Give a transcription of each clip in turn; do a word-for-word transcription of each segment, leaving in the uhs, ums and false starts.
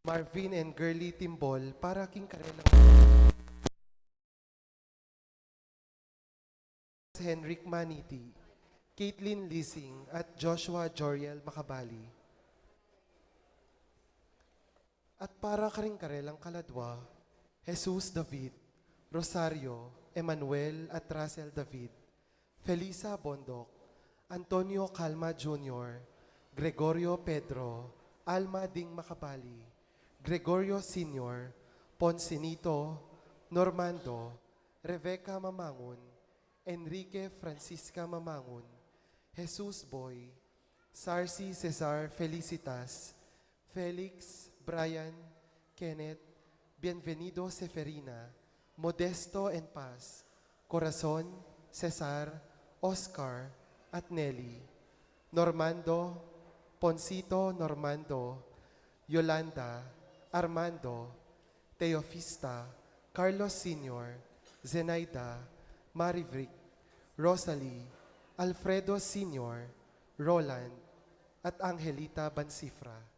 Marvin and Girly Timbol para king karelang Henrik Maniti, Caitlin Lising at Joshua Joriel Macabali. At para karing karelang kaladwa, Jesus David, Rosario, Emmanuel at Russell David, Felisa Bondoc, Antonio Calma Junior, Gregorio Pedro, Alma Ding Macabali, Gregorio Senior, Poncinito, Normando, Rebecca Mamangun, Enrique Francisca Mamangun, Jesus Boy, Sarsi Cesar Felicitas, Felix, Brian, Kenneth, Bienvenido Seferina, Modesto en Paz, Corazon, Cesar, Oscar, at Nelly, Normando, Poncito Normando, Yolanda, Armando, Teofista, Carlos Senior, Zenaida, Marivic, Rosalie, Alfredo Senior, Roland, at Angelita Bansifra.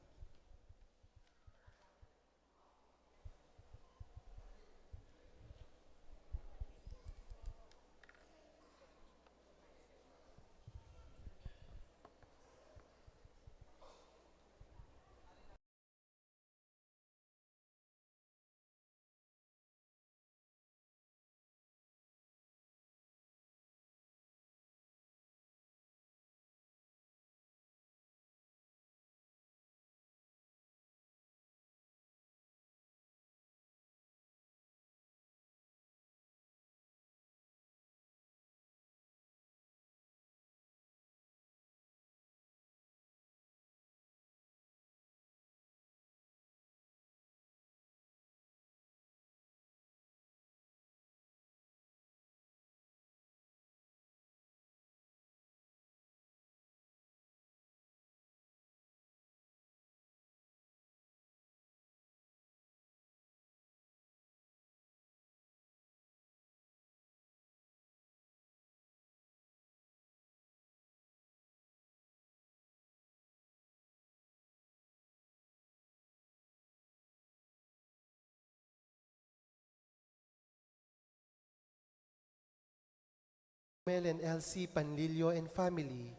Mel and Elsie Panlilio and family,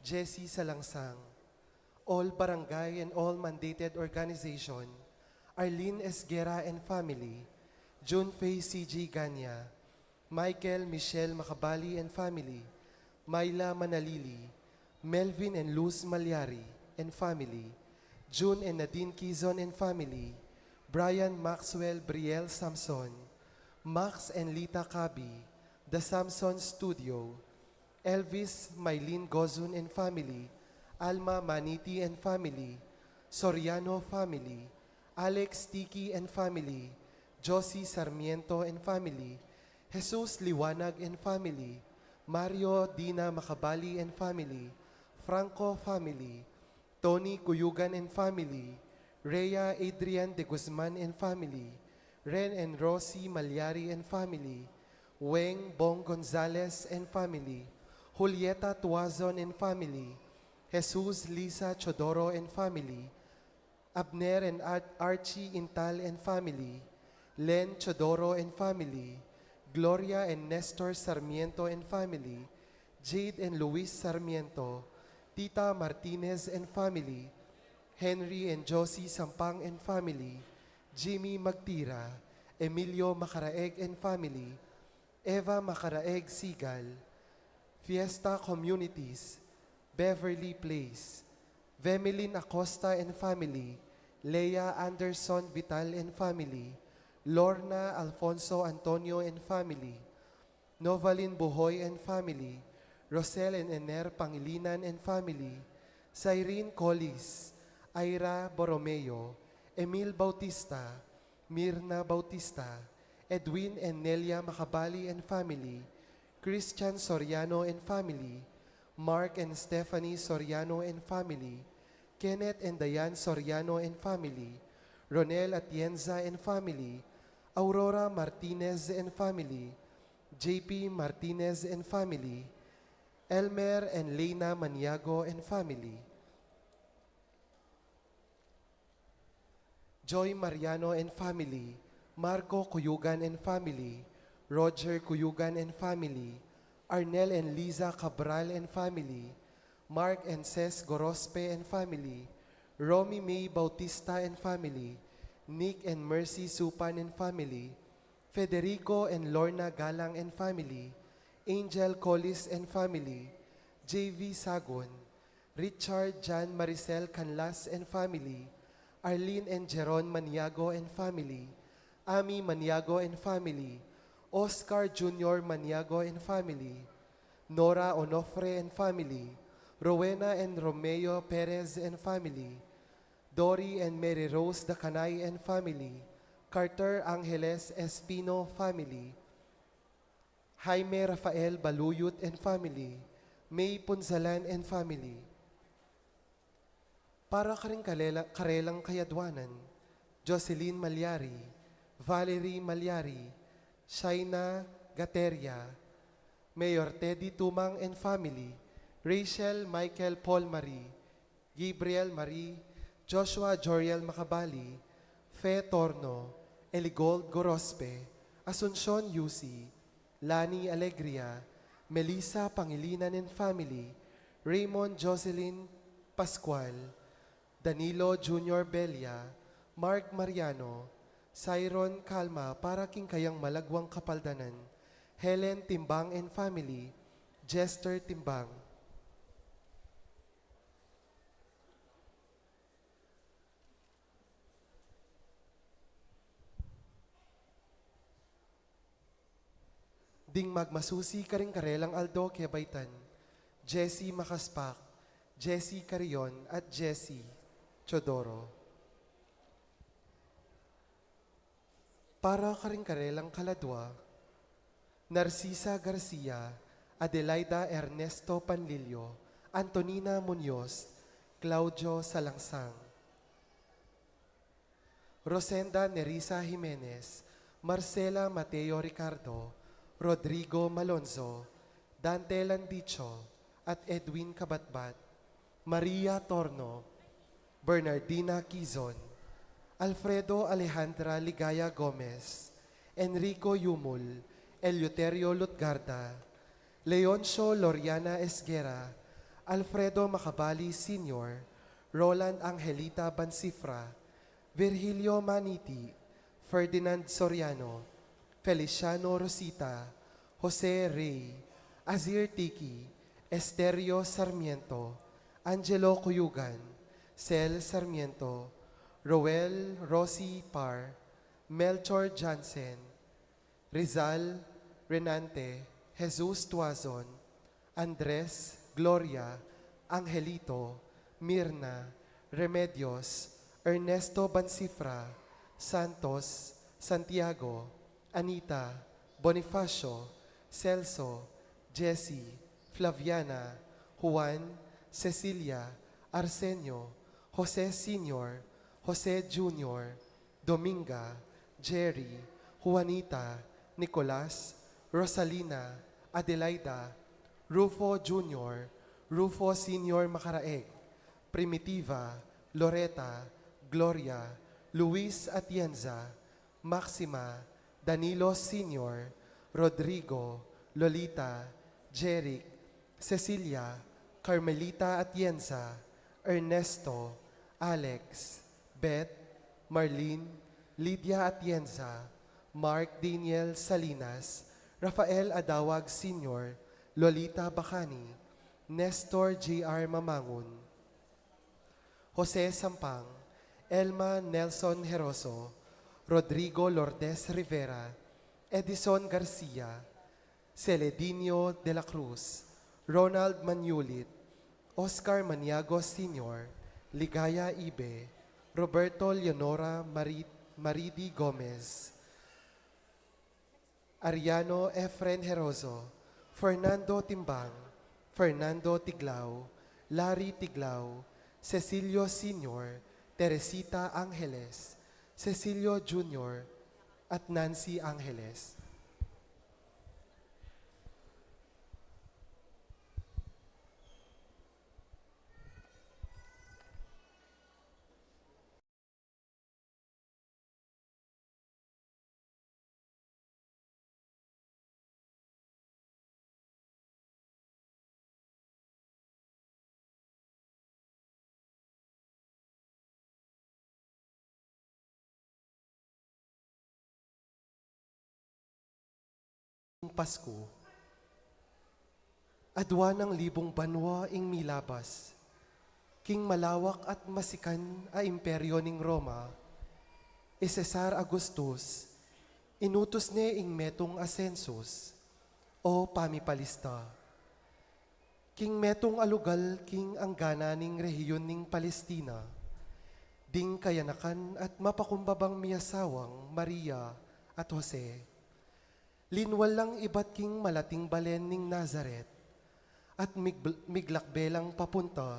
Jessie Salangsang, all barangay and all mandated organization, Arlene Esguerra and family, June Faye C G Gania, Michael Michelle Macabali and family, Myla Manalili, Melvin and Luz Malyari and family, June and Nadine Kizon and family, Brian Maxwell Briel Samson, Max and Lita Kabi, The Samson Studio, Elvis Mylene Gozun and family, Alma Maniti and family, Soriano family, Alex Tiki and family, Josie Sarmiento and family, Jesus Liwanag and family, Mario Dina Macabali and family, Franco family, Tony Cuyugan and family, Rhea Adrian de Guzman and family, Ren and Rosie Malyari and family, Weng Bong Gonzalez and family, Julieta Tuazon and family, Jesus Lisa Chodoro and family, Abner and Ar-, Archie Intal and family, Len Chodoro and family, Gloria and Nestor Sarmiento and family, Jade and Luis Sarmiento, Tita Martinez and family, Henry and Josie Sampang and family, Jimmy Magtira, Emilio Macaraeg and family, Eva Macaraeg Sigal, Fiesta Communities, Beverly Place, Vemelin Acosta and family, Lea Anderson Vital and family, Lorna Alfonso Antonio and family, Novalin Buhoy and family, Rosel and Ener Pangilinan and family, Cyrene Collis, Ira Borromeo, Emil Bautista, Mirna Bautista, Edwin and Nelia Macabali and family, Christian Soriano and family, Mark and Stephanie Soriano and family, Kenneth and Diane Soriano and family, Ronel Atienza and family, Aurora Martinez and family, J P Martinez and family, Elmer and Lena Maniago and family, Joy Mariano and family, Marco Cuyugan and family, Roger Cuyugan and family, Arnel and Liza Cabral and family, Mark and Ses Gorospe and family, Romy May Bautista and family, Nick and Mercy Supan and family, Federico and Lorna Galang and family, Angel Collis and family, J V Sagon, Richard Jan Maricel Canlas and family, Arlene and Jeron Maniago and family, Ami Maniago and family, Oscar Junior Maniago and family, Nora Onofre and family, Rowena and Romeo Perez and family, Dory and Mary Rose Dacanay and family, Carter Angeles Espino family, Jaime Rafael Baluyut and family, May Punzalan and family. Para karing kalela-, karelang kayadwanan, Jocelyn Malyari, Valerie Malyari, Shaina Gateria, Mayor Teddy Tumang and family, Rachel Michael Paul Marie, Gabriel Marie, Joshua Joriel Macabali, Fe Torno, Eligold Gorospe, Asuncion Yusi, Lani Alegria, Melissa Pangilinan and family, Raymond Jocelyn Pascual, Danilo Junior Belia, Mark Mariano, Cyron Calma para king kayang malagwang kapaldanan, Helen Timbang and family, Jester Timbang. Ding magmasusi karing karelang aldo kebaitan, Jessie Macaspac, Jessie Carrion, at Jessie Teodoro. Para karing karelang kaladwa, Narcisa Garcia, Adelaida Ernesto Panlilio, Antonina Muñoz, Claudio Salangsang. Rosenda Nerissa Jimenez, Marcela Mateo Ricardo, Rodrigo Malonzo, Dante Landicho, at Edwin Cabatbat, Maria Torno, Bernardina Quizon, Alfredo Alejandra Ligaya Gomez, Enrico Yumul, Eleuterio Lutgarda, Leoncio Loriana Esguerra, Alfredo Macabali Senior, Roland Angelita Bansifra, Virgilio Maniti, Ferdinand Soriano, Feliciano Rosita, Jose Rey, Azir Tiki, Esterio Sarmiento, Angelo Cuyugan, Cel Sarmiento, Roel Rosi Par, Melchor Jansen, Rizal Renante, Jesus Tuazon, Andres, Gloria, Angelito, Mirna, Remedios, Ernesto Bansifra, Santos, Santiago, Anita, Bonifacio, Celso, Jessie, Flaviana, Juan, Cecilia, Arsenio, Jose Senior, Jose Junior, Dominga, Jerry, Juanita, Nicolas, Rosalina, Adelaida, Rufo Junior, Rufo Senior Macaraeg, Primitiva, Loreta, Gloria, Luis Atienza, Maxima, Danilo Senior, Rodrigo, Lolita, Jeric, Cecilia, Carmelita Atienza, Ernesto, Alex, Beth, Marlene, Lydia Atienza, Mark Daniel Salinas, Rafael Adawag Senior, Lolita Bacani, Nestor J R Mamangun, Jose Sampang, Elma Nelson Heroso, Rodrigo Lourdes Rivera, Edison Garcia, Celedinio de la Cruz, Ronald Manulit, Oscar Maniago Senior, Ligaya Ibe, Roberto Leonora Mari-, Maridi Gomez, Ariano Efren Heroso, Fernando Timbang, Fernando Tiglao, Larry Tiglao, Cecilio Senior, Teresita Angeles, Cecilio Junior, at Nancy Angeles. Pasku. Adwa nang libung banua ing milabas. King malawak at masikan a imperyo ning Roma, i Cesar Augustus inutus ne ing metung a sensus, o pamipalista, king metung a lugal king anggana ning rehiyun ning Palestina, ding kayanakan at mapakumbabang miasawang Maria at Jose. Linwal lang ibat king malating balen ning Nazaret, at mig-, miglakbe lang papunta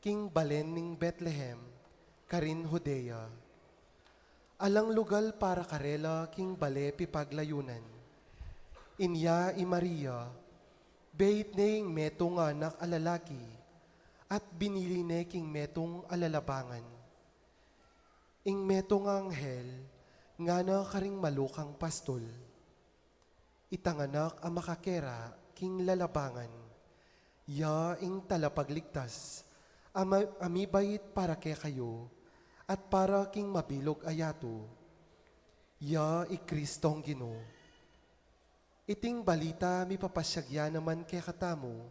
king balen ning Betlehem, karin Judea. Alang lugal para karela king bale pipaglayunan. Inya i Maria, beit ne ing metung a anak a lalaki, at binili ne king metung a lalabangan. Ing metung a anghel ngana karing malukang pastul, itang anak a makakera king lalabangan, ya ing talapagligtas a ma-, a mibait para kekayu at para king mabilug a yatu, ya i Kristong Ginu. Iting balita mipapasiag ya naman kekatamu,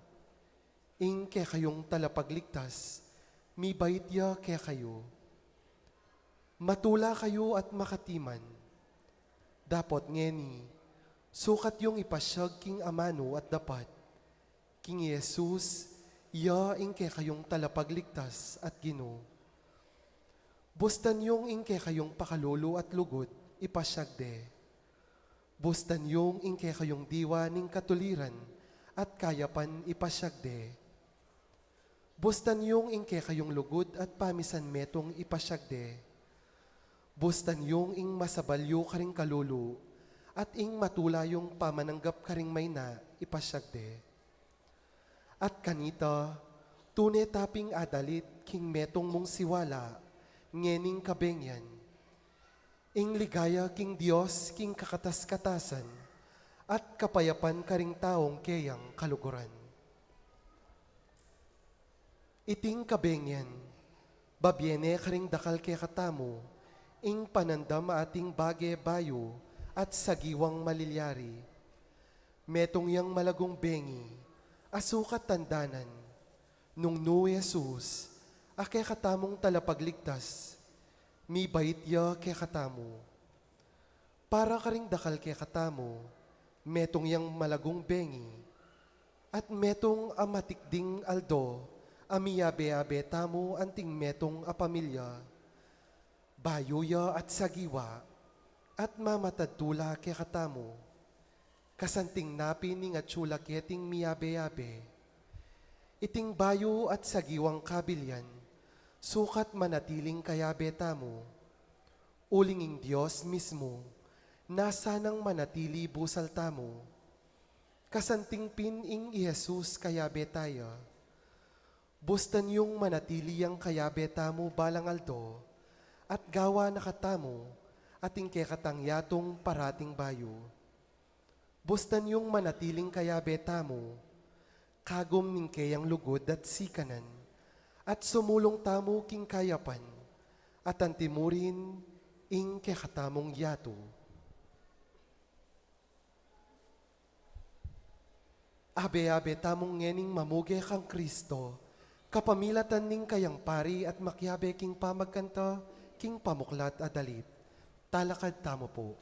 ing kekayung talapagligtas, mibait ya kekayu. Matula kayu at makatiman. Dapot ngeni, sukat yung ipasiag king amanu at dapat, king Jesus, ya ing kekayung talapagligtas at Ginu. Bustan yung ing kekayung pakalulu at lugud, ipasiag de. Bustan yung ing kekayung diwa ning katuliran at kayapan, ipasiag de. Bustan yung ing kekayung lugud at pamisan metung, ipasiag de. Bustan yung ing masabal yu karing kalulu at ing matula yung pamananggap karing maina, ipasiag de. At kanita, tune ta pin adalit king metung mung siwala, ngening kabengyan, ing ligaya king Dios king kakatas-katasan, at kapayapan karing taung keyang kaluguran. Iting kabengyan, babie ne karing dakal kekatamu, ing panandam a ating bage bayu at sagiwang malilyari. Metung yang malagung bengi, a sukat tandanan, nung nu i Jesus, a kekatamung talapagligtas, mibait ya kekatamu. Para karing dakal kekatamu, metung yang malagung bengi, at metung a matikding aldo, a miyabe-abe tamu anting metung a pamilya, bayu ya at sagiwa, at mamatad tula kekatamu. Kasanting na pin ning atsu la keting miyabe-abe. Iting bayu at sagiwang kabilian, sukat manatiling kayabe tamu. Uling ing Dios mismu, nasa nang manatili busal tamu. Kasanting pin ing i Jesus kayabe ta ya. Bustan yung manatili yang kayabe tamu balang aldo, at gawa na katamu, at ing kekatang yatung parating bayu. Bustan yung manatiling kayabe tamu, kagum ning keyang lugud at sikanan, at sumulung tamu king kayapan, at antimurin ing kekatamung yatu. Abe-abe tamung ngening mamuge kang Kristo, kapamilatan ning kayang pari at makiabe king pamagkanta king pamuklat a dalit. Talakad tamu pu.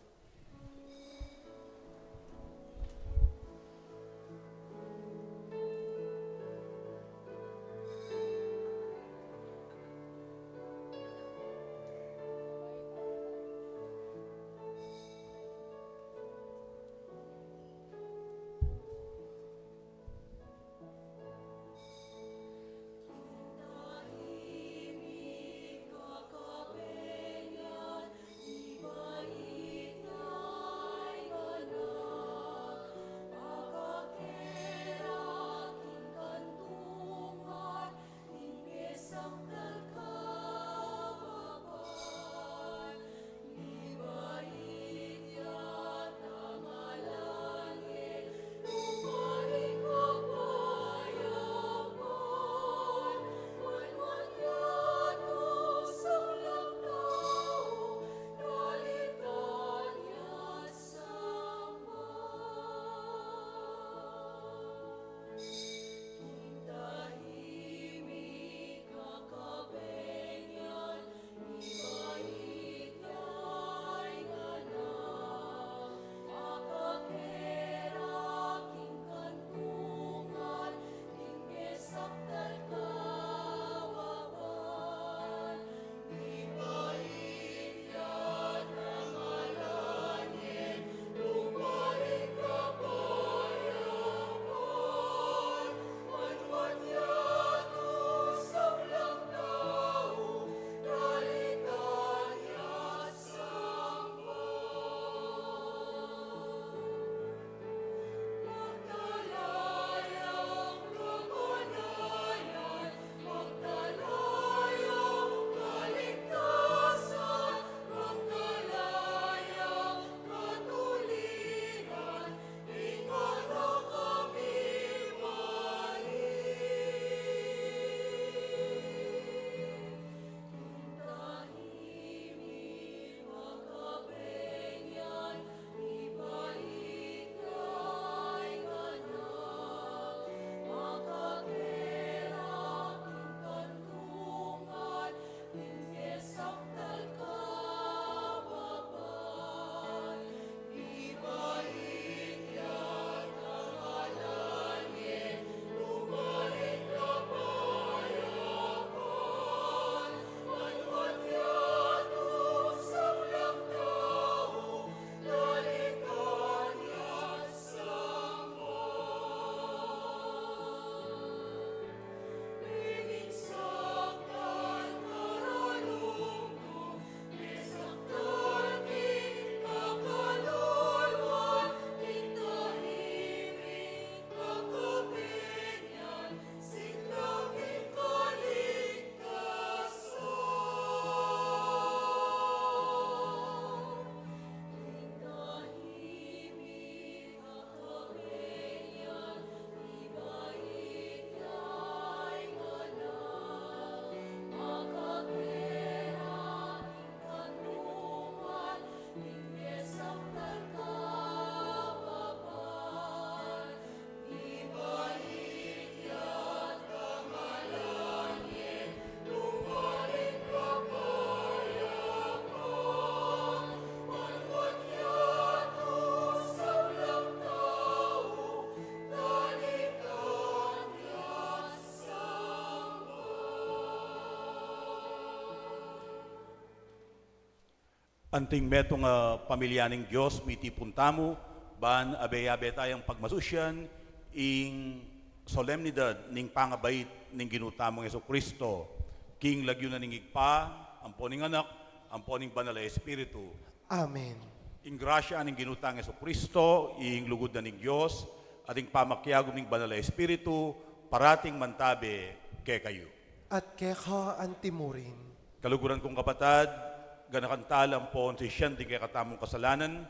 Anting metung a pamilya ning Dios, mitipun tamu, ban abe-abe tayang pagmasusian ing solemnidad ning pangabait ning Ginu tamung Jesucristo, king lagyu na ning Ibpa, ampo ning Anak, ampo ning Banal a Espiritu. Amen. Ing grasya ning Ginu tang Jesucristo, ing lugud na ning Dios, at ing pamakiagum ning Banal a Espiritu, parating mantabe kekayu. At keka antimurin. Kaluguran kung kapatad, ganakan tala ampon sisian ding kekatamung kasalanan,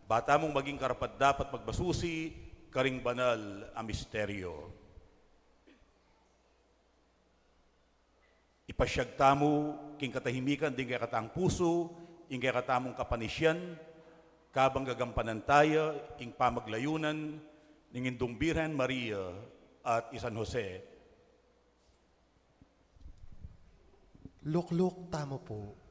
ba tamung maging karapat-dapat magmasusi karing banal a misteryo. Ipasyag tamu king katahimikan ding kekatang pusu, ing kekatamung kapanisian, kabang gagampanan taya ing pamaglayunan ning Indung Birhen Maria at i San Jose. Lukluk tamu pu.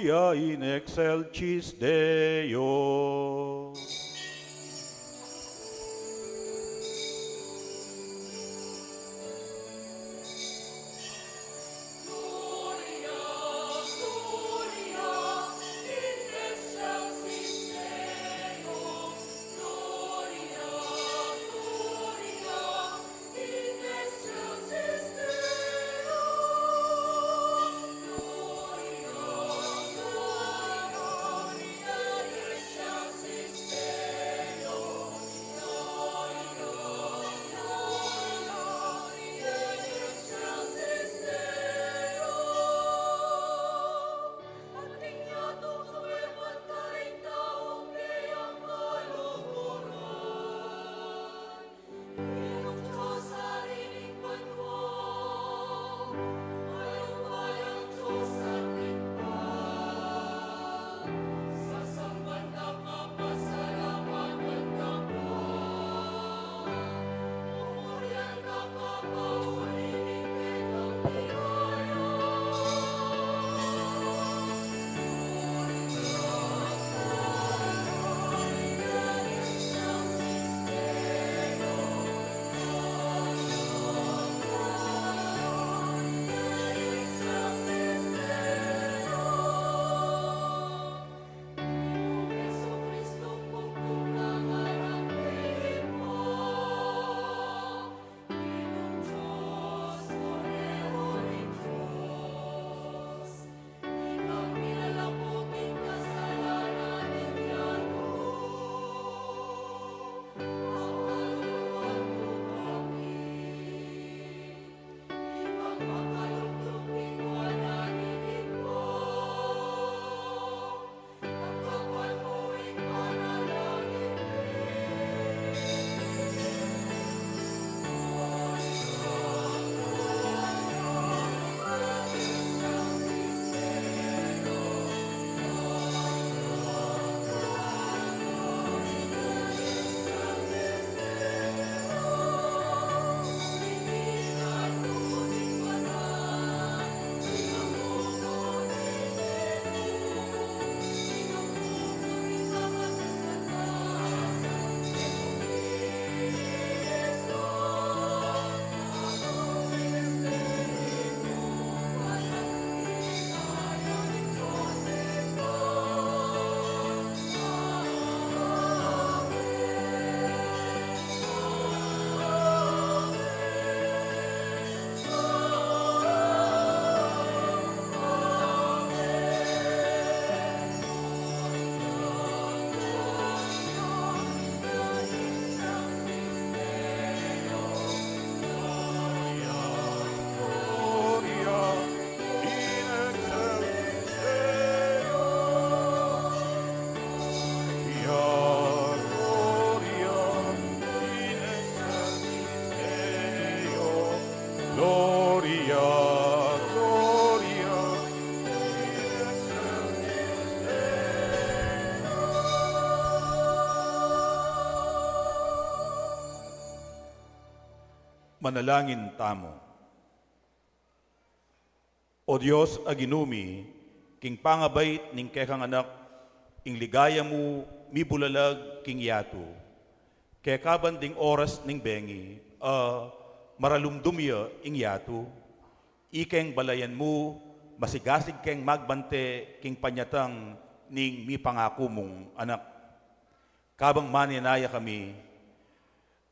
Gloria in excelsis Deo. Gloria, gloria. Manalangin tamu. O Dios a Ginu mi, king pangabait ning kekang Anak, ing ligaya mu mibulalag king yatu. Keka ban ding oras ning bengi, a maralumdum ya ing yatu, ikeng balayan mu, masigasig keng magbante king panyatang ning mipangaku mung Anak. Kabang manenaya kami,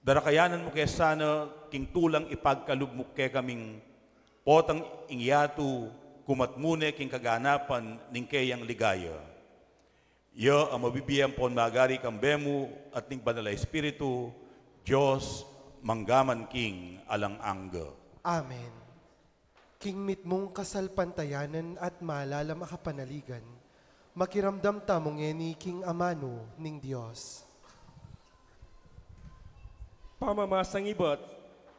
darakayanan mu ke sana king tulang ipagkalub mu kekaming potang ing yatu, kumat mu ne king kaganapan ning keyang ligaya. Ya a mabibie ampon magari kambe mu at ning Banal a Espiritu, Dios, mangga man king alang angga. Amen. King mitmung kasalpantayanan at malalam a kapanaligan, makiramdam tamu ngeni king amanu ning Dios. Pamamasang ibat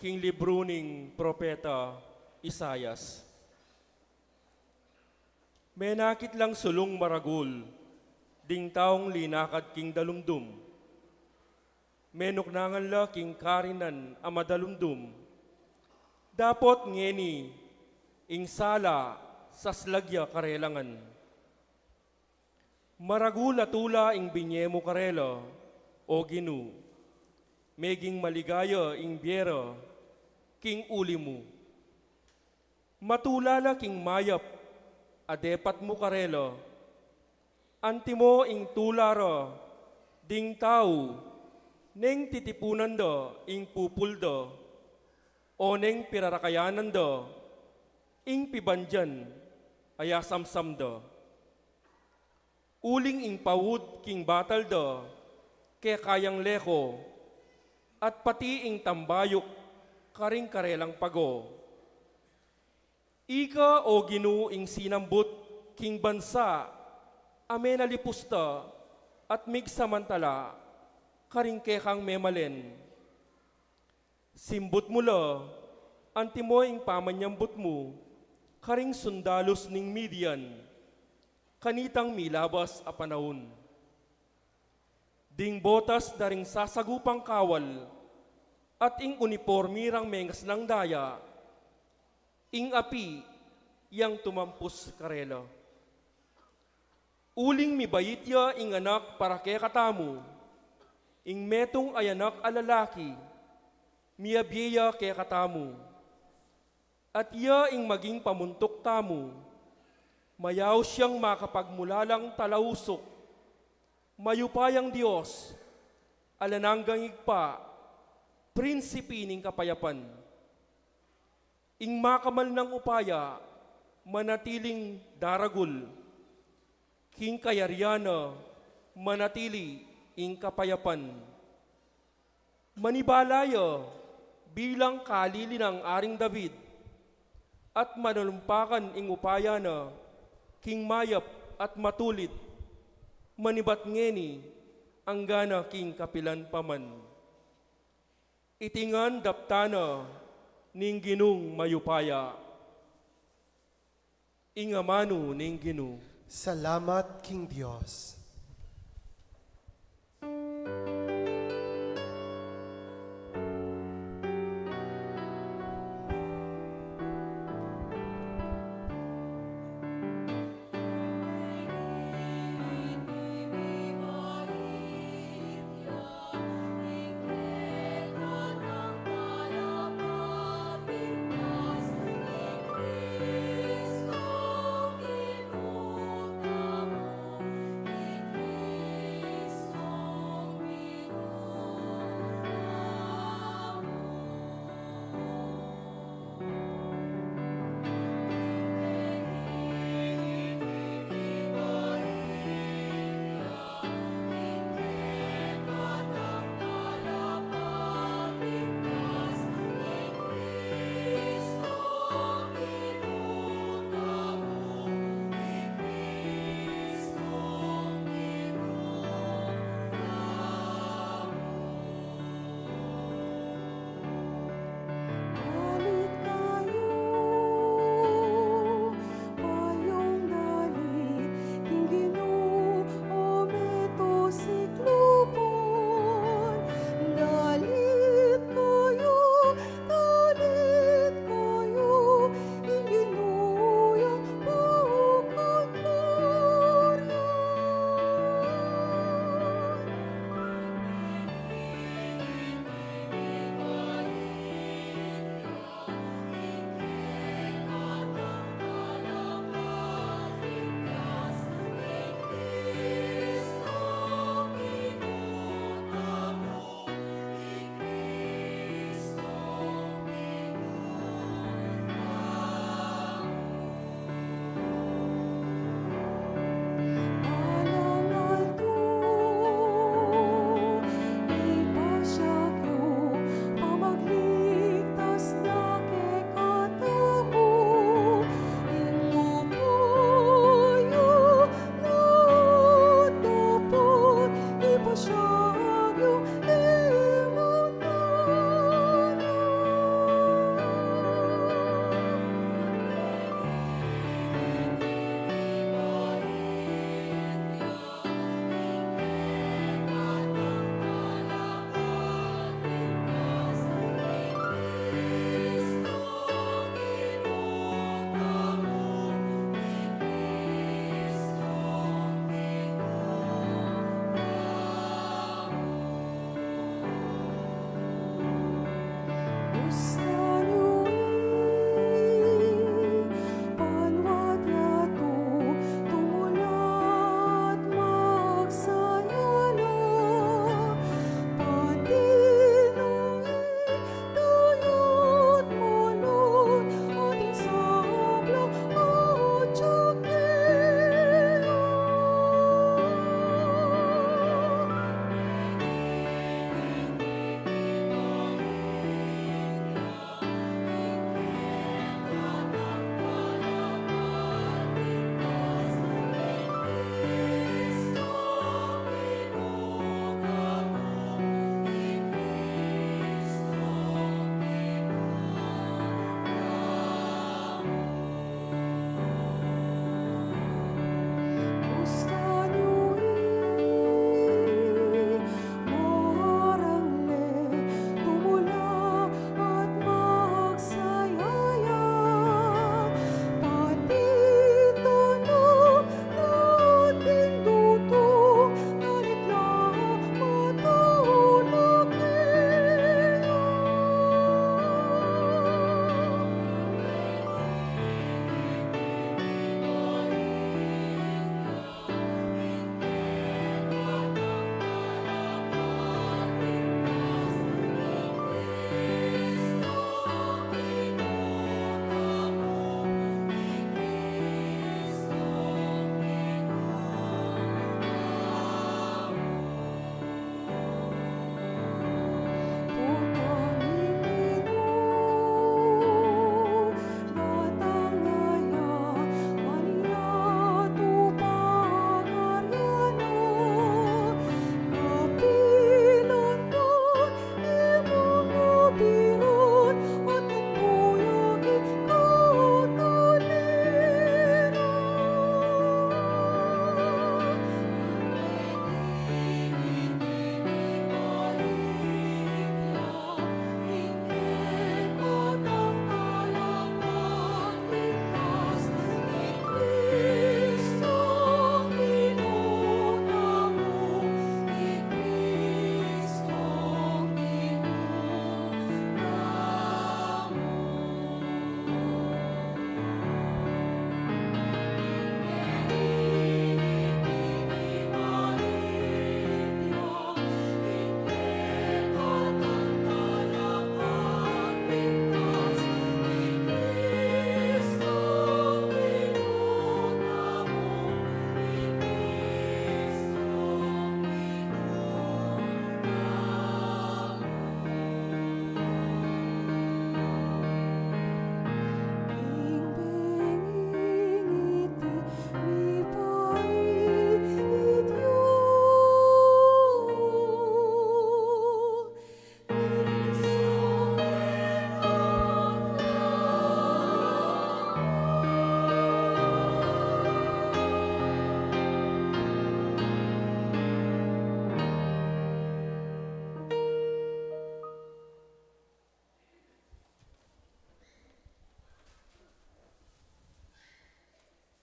king libru ning propeta Isaias. Menakit lang sulung maragul ding taung linakad king dalumdum. Menuknangan la king karinan a madalumdum. Dapot ngeni ing sala saslag ya karelangan. Maragul a tula ing binye mu karela, O Ginu, meging maligaya ing bie ra king uli mu. Matula la king mayap a depat mu karela, antimo ing tula ra ding tau neng titipunan da ing pupul da, o neng pirarakayanan da ing pibandian a yasamsam da. Uling ing paud king batal da keka yang leko, at pati ing tambayuk karing karelang pago. Ika, O Ginu, ing sinambut king bansa a menalipus ta at migsamantala karing kekang memalen. Simbut mu la antimo ing pamanyambut mu karing sundalus ning Midian kanitang milabas a panaun. Ding botas da ring sasagupang kawal at ing unipormi rang mengasnang daya, ing api yang tumampus karela. Uling mibait ya ing anak para kekatamu, ing metung a anak a lalaki, miyabie ya kekatamu. At iya ing maging pamuntuk tamu, mayaus yang makapagmulalang talausuk, mayupayang Dios, alang anggang Ibpa, Prinsipi ning kapayapan. Ing makamal nang upaya manatiling daragul, king kayarian na manatili ing kapayapan. Manibala ya bilang kalili nang Aring David, at manalumpakan ing upaya na king mayap at matulid, manibat ngeni anggana king kapilan pa man. Iti ngan daptan na ning Ginung mayupaya. Ing amanu ning Ginu. Salamat king Dios.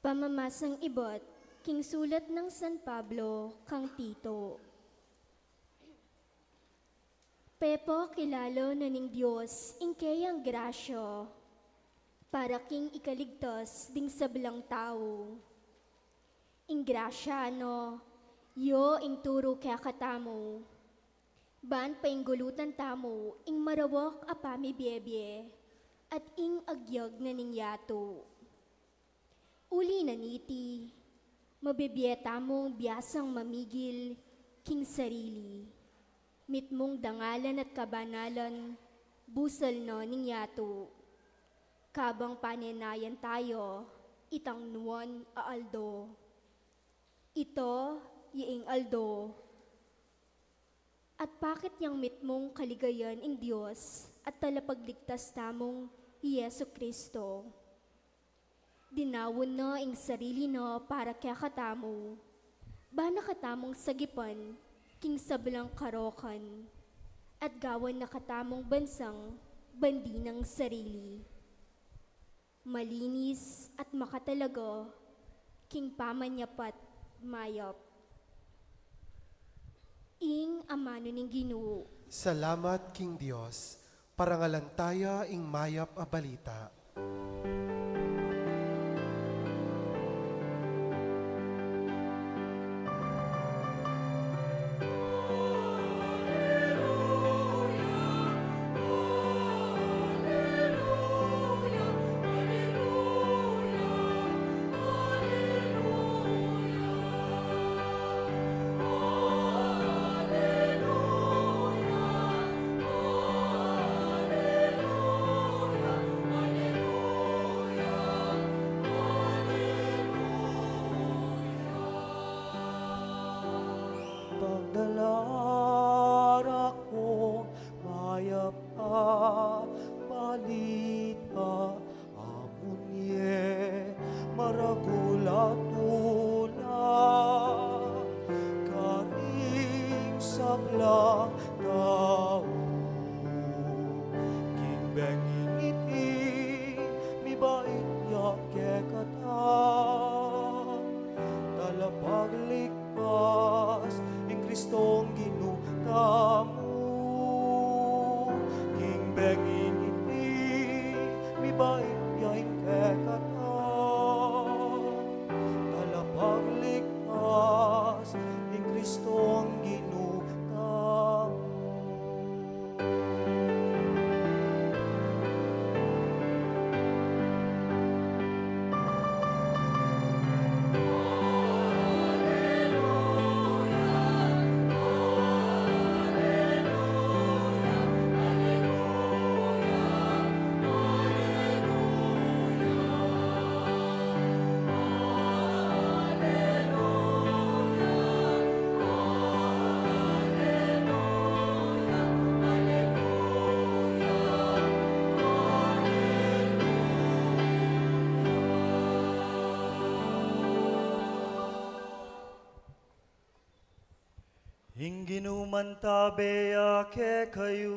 Pamamasang ibat king sulat nang San Pablo kang Tito. Pepakilala na ning Dios ing keyang grasya para king ikaligtas ding sablang tau. Ing grasya na, ya ing turu kekatamu, ban painggulutan tamu ing marawak a pamibiebie at ing agyag na ning yatu. Uli na niti, mabibie tamung biasang mamigil king sarili, mitmung dangalan at kabanalan, busal na ning yatu. Kabang panenayan tayo itang nuan a aldo. Ita ya ing aldo. At pakit yang mitmung kaligayan ing Dios at Talapagligtas tamung i Jesu Cristo. Dinaun na ing sarili na para kekatamu, ba na katamung sagipan king sablang karokan, at gawan na katamung bansang bandi nang sarili, malinis at makatalaga king pamanyapat mayap. Ing amanu ning Ginu. Salamat king Dios. Parangalan taya ing mayap a balita. Pagdala ra kung mayap a balita, amun ye maragul a tula karing sablang tau. King bengi iti, mibait ya kekata, Talapaglig- tas ing Kristong Ginu tamu. King bengi iti, mibait ya ing kekata, Talapagligtas, ing Kristong Ginu tamu. Ing Ginu mantabe ya kekayu.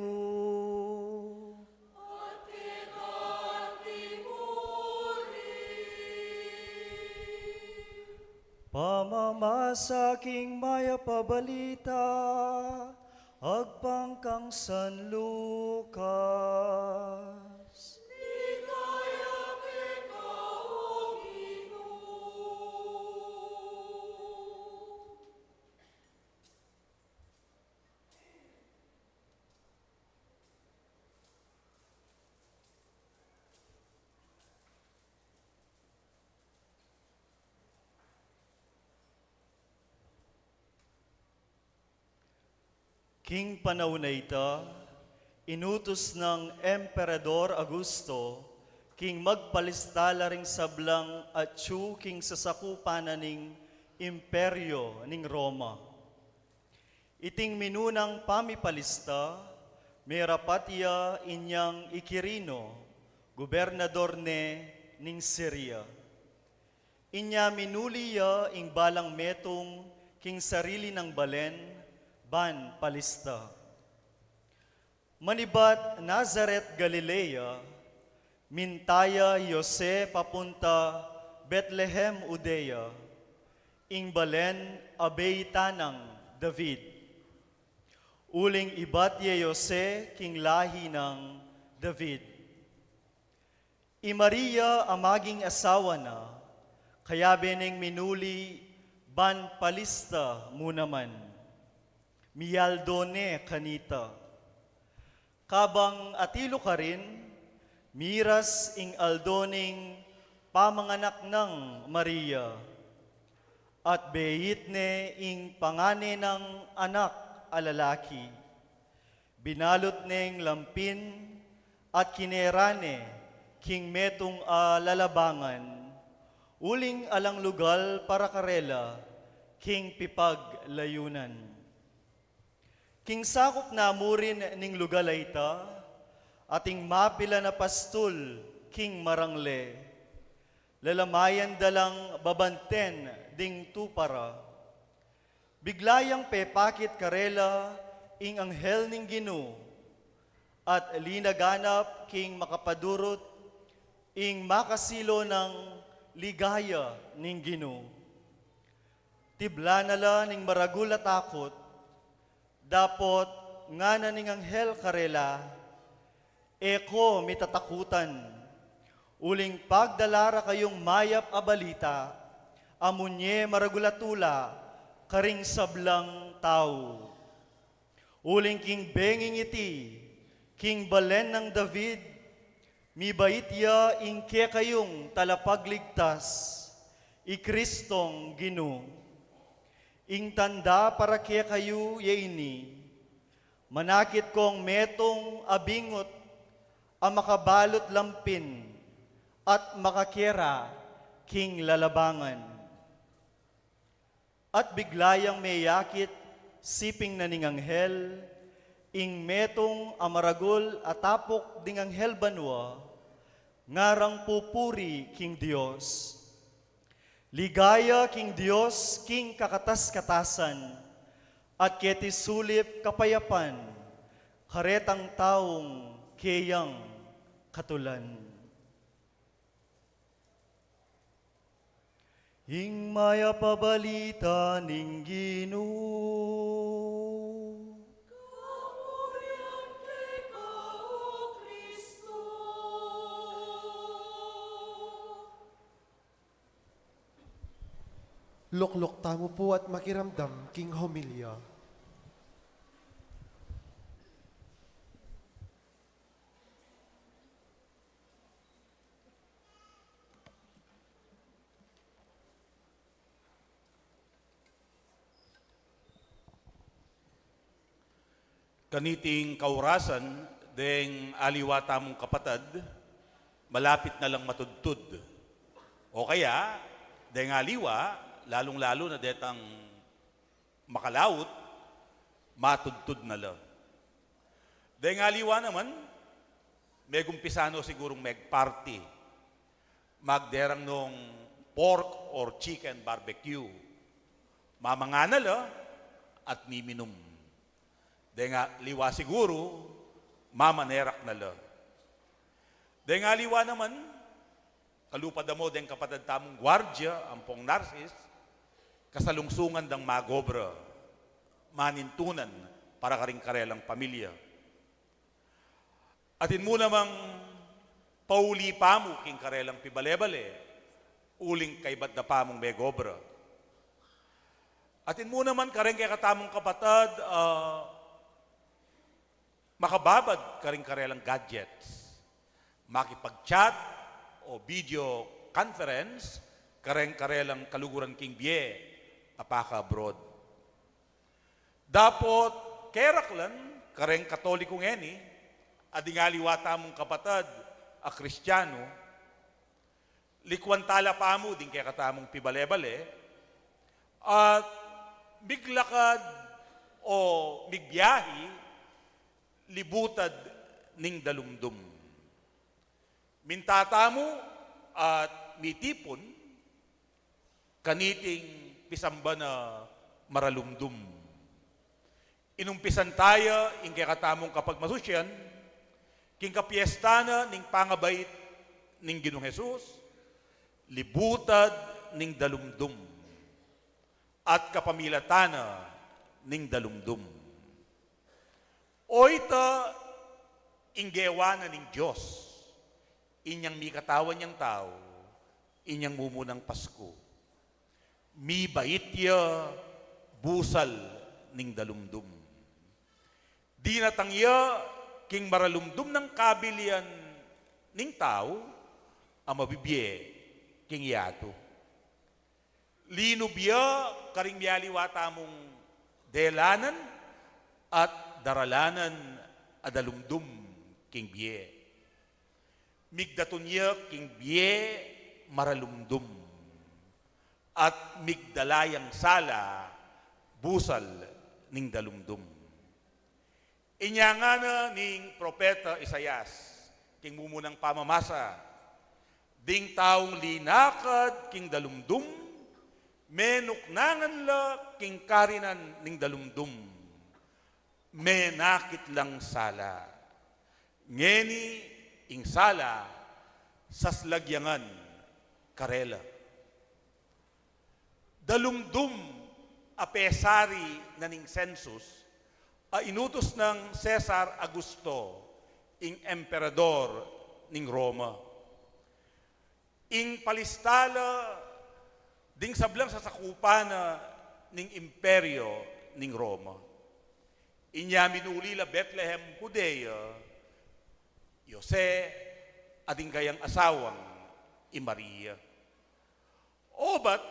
At kekang timurin. Pamamasa king mayap a balita agpang kang San Lucas. Ligaya keka, O Ginu. King panaun a ita, inutus nang Emperador Augusto king magpalista la ring sablang atyu king sasakupan na ning Imperio ning Roma. Iting minunang pamipalista, merapat ya inyang i Quirino, gobernador ne ning Siria. Inya minuli ya ing balang metung king sarili nang balen ban palista. Manibat Nazaret, Galilea, minta ya i Jose papunta Betlehem, Judea, ing balen a beit nang David. Uling ibat ye Jose king lahi nang David. I Maria a maging asawa na, kayabe neng minuli ban palista mu naman. Mialdo ne kanita. Kabang atilu karin, miras ing aldo ning pamanganak nang Maria, at beit ne ing pangane nang anak a lalaki. Binalut neng lampin at kinera ne king metung a lalabangan, uling alang lugal para karela king pipaglayunan. King sakup na mu rin ning lugal a ita, ating mapilan a pastul king marangle. Lalamayan da lang babanten ding tupa ra. Bigla yang pepakit karela ing anghel ning Ginu, at linaganap king makapadurut ing makasilo nang ligaya ning Ginu. Tibla na la ning maragul a takut, dapot ngana ning anghel karela, "E ko mitatakutan, uling pagdala ra kayung mayap a balita, a munye maragul a tula karing sablang tau. Uling king benging iti, king balen nang David, mibait ya ing kekayung talapagligtas, i Kristong Ginu. Ing tanda para kekayu ye ini, manakit kong metung a bingut a makabalut lampin at makakera king lalabangan." At bigla yang meyakit siping na ning anghel, ing metung a maragul a tapuk ding anghel banua, ngarang pupuri king Dios. Ligaya king Dios king kakatas-katasan, at keti sulip kapayapan karetang taung keyang katulan. Ing mayap a balita ning Ginu. Kapurian keka, O Kristo. Lukluk tamu pu at makiramdam king homilya. Kaniting kaurasan, deng aliwa tamung kapatad, malapit na lang matudtud. O kaya, deng aliwa, lalung-lalu na detang makalaut, matudtud na la. Deng aliwa naman, megumpisa no sigurung megparty. Magderang nung pork or chicken barbecue. Mamanga na la at miminum. Deng aliwa siguru, mamanerak na la. Deng aliwa naman, kalupa da mo deng kapatad tamung guardia, ampong nurses, kasalungsungan dang magobra, manintunan para karing karelang pamilya. Atin mu namang pauli pamu king karelang pibale-bale, uling kaybat da pamung megobra. Atin mu naman kareng kekatamung kapatad, ah, makababad karing karelang gadgets. Makipag-chat o video conference kareng karelang kaluguran king bie a paka-abroad. Dapot keraklan kareng Katoliko ngeni, a ding aliwa tamung kapatad a Kristiano, likuan tala pamu ding kekatamung pibale-bale, at miglakad o migbiahi libutad ning dalumdum. Minta tamu at mitipun kaniting pisamban a maralumdum. Inumpisan taya ing kekatamung kapagmasusyan, king kapiesta na ning pangabait ning Ginung Jesus, Libutad ning dalumdum at kapamilatan na ning dalumdum. Oyta ing gewa na ning Dios, inyang mikatawan yang tau, inyang mumunang Pasku. Mibait ya busal ning dalumdum. Dinatang ya king maralumdum nang kabilian ning tau a mabibie king yatu. Linub ya karing mialiwa tamung delanan at daralanan a dalumdum king bie. Migdatun ya king bie maralumdum at migdala yang sala busal ning dalumdum. Inya ngana ning propeta Isaias king mumunang pamamasa, ding taung linakad king dalumdum, menuknangan la king karinan ning dalumdum, menakit lang sala. Ngeni ing sala saslagyangan karela. Dalumdum a pesari na ning census a inutus nang Cesar Augusto, ing emperador ning Roma. Ing palista la ding sablang sasakupan na ning imperyo ning Roma. Inya minuli la Bethlehem, Judea, i Jose, a ding kayang asawang i Maria. Obat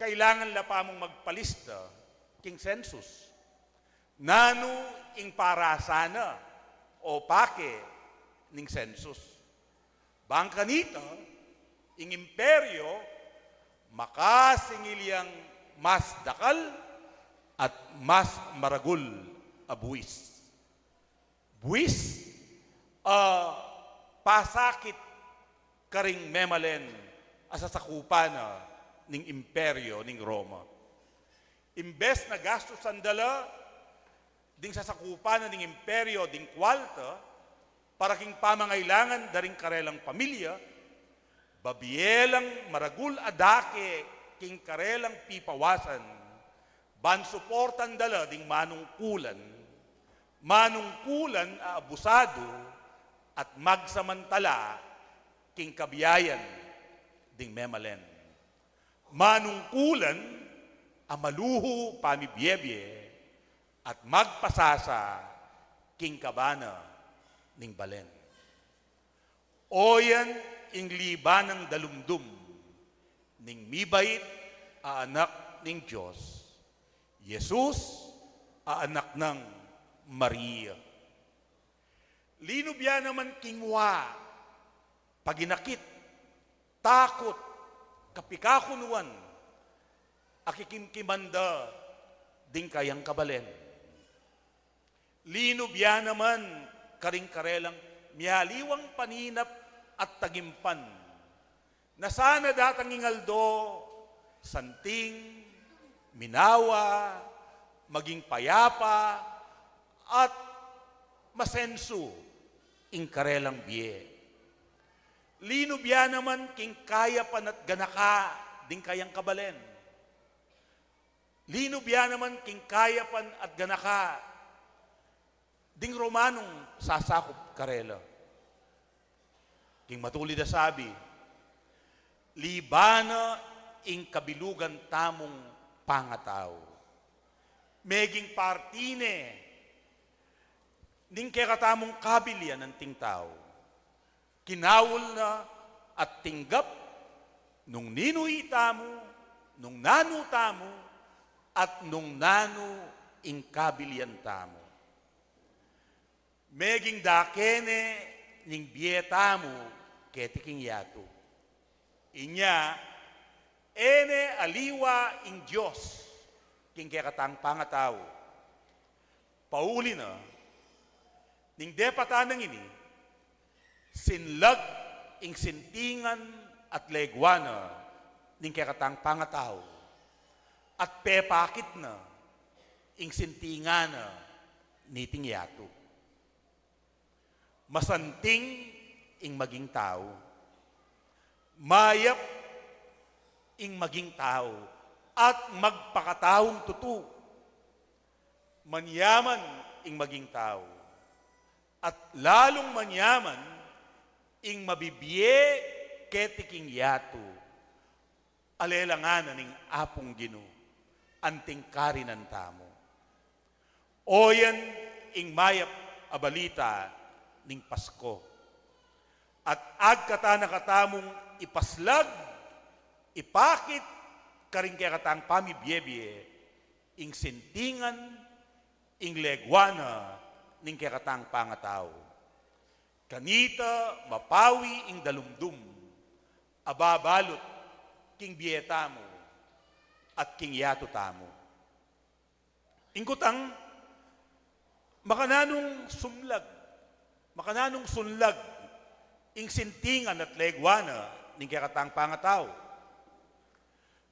kailangan la pamung magpalista king census. Nanu ing parasa na o pake ning census? Bang kanita, ing imperyo makasingil yang mas dakal at mas maragul a buis. Buis a pasakit karing memalen a sasakupan na ning imperyo ning Roma. Imbes na gastusan da la ding sasakupan na ning imperyo ding kwalta para king pamangailangan da ring karelang pamilya, babie lang maragul a dake king karelang pipawasan ban suportan da la ding manungkulan, manungkulan a abusadu at magsamantala king kabiayan ding memalen. Manungkulan a maluhu pamibiebie at magpasasa king kabana ning balen. Oyan ing libanang dalumdum ning mibait a Anak ning Dios, Jesus a anak nang Maria. Linub ya naman king wa, paginakit, takut, kapikakunuan a kikimkiman da ding kayang kabalen. Linub ya naman karing karelang mialiwang paninap at tagimpan. Na sana datang ing aldo, santing, minawa, maging payapa, at masensu ing karelang bie. Linub ya naman king kayapan at ganaka ding kayang kabalen. Linub ya naman king kayapan at ganaka ding Romanung sasakup karela. King matulid a sabi, libana ing kabilugan tamung pangatau. Meging parti ne ning kekatamung kabilian anting tau. Kinaul na at tinggap nung ninu itamu, nung nanu tamu, at nung nanu ing kabilian tamu. Meging dake ne ning bie tamu keti king yatu. Inya, e ne aliwa ing Dios king kekatang pangatau. Pauli na, ning depatan nang ini, sinlag ing sintingan at legua na ning kekatang pangatau, at pepakit na ing sintingan na niting yatu. Masanting ing maging tau. Mayap ing maging tau at magpakataung tutu. Manyaman ing maging tau at lalung manyaman ing mabibie keti king yatu a lelangan na ning Apung Ginu anting karinan tamu. Oyan ing mayap a balita ning Pasko. At agkatan na katamung ipaslag, ipakit karing kekatang pamibie-bie ing sintingan, ing legua na ning kekatang pangatau. Kanita mapawi ing dalumdum a babalut king bie tamu at king yatu tamu. Ing kutang, makananung sumlag, makananung sunlag ing sintingan at legua na ning kekatang pangatau.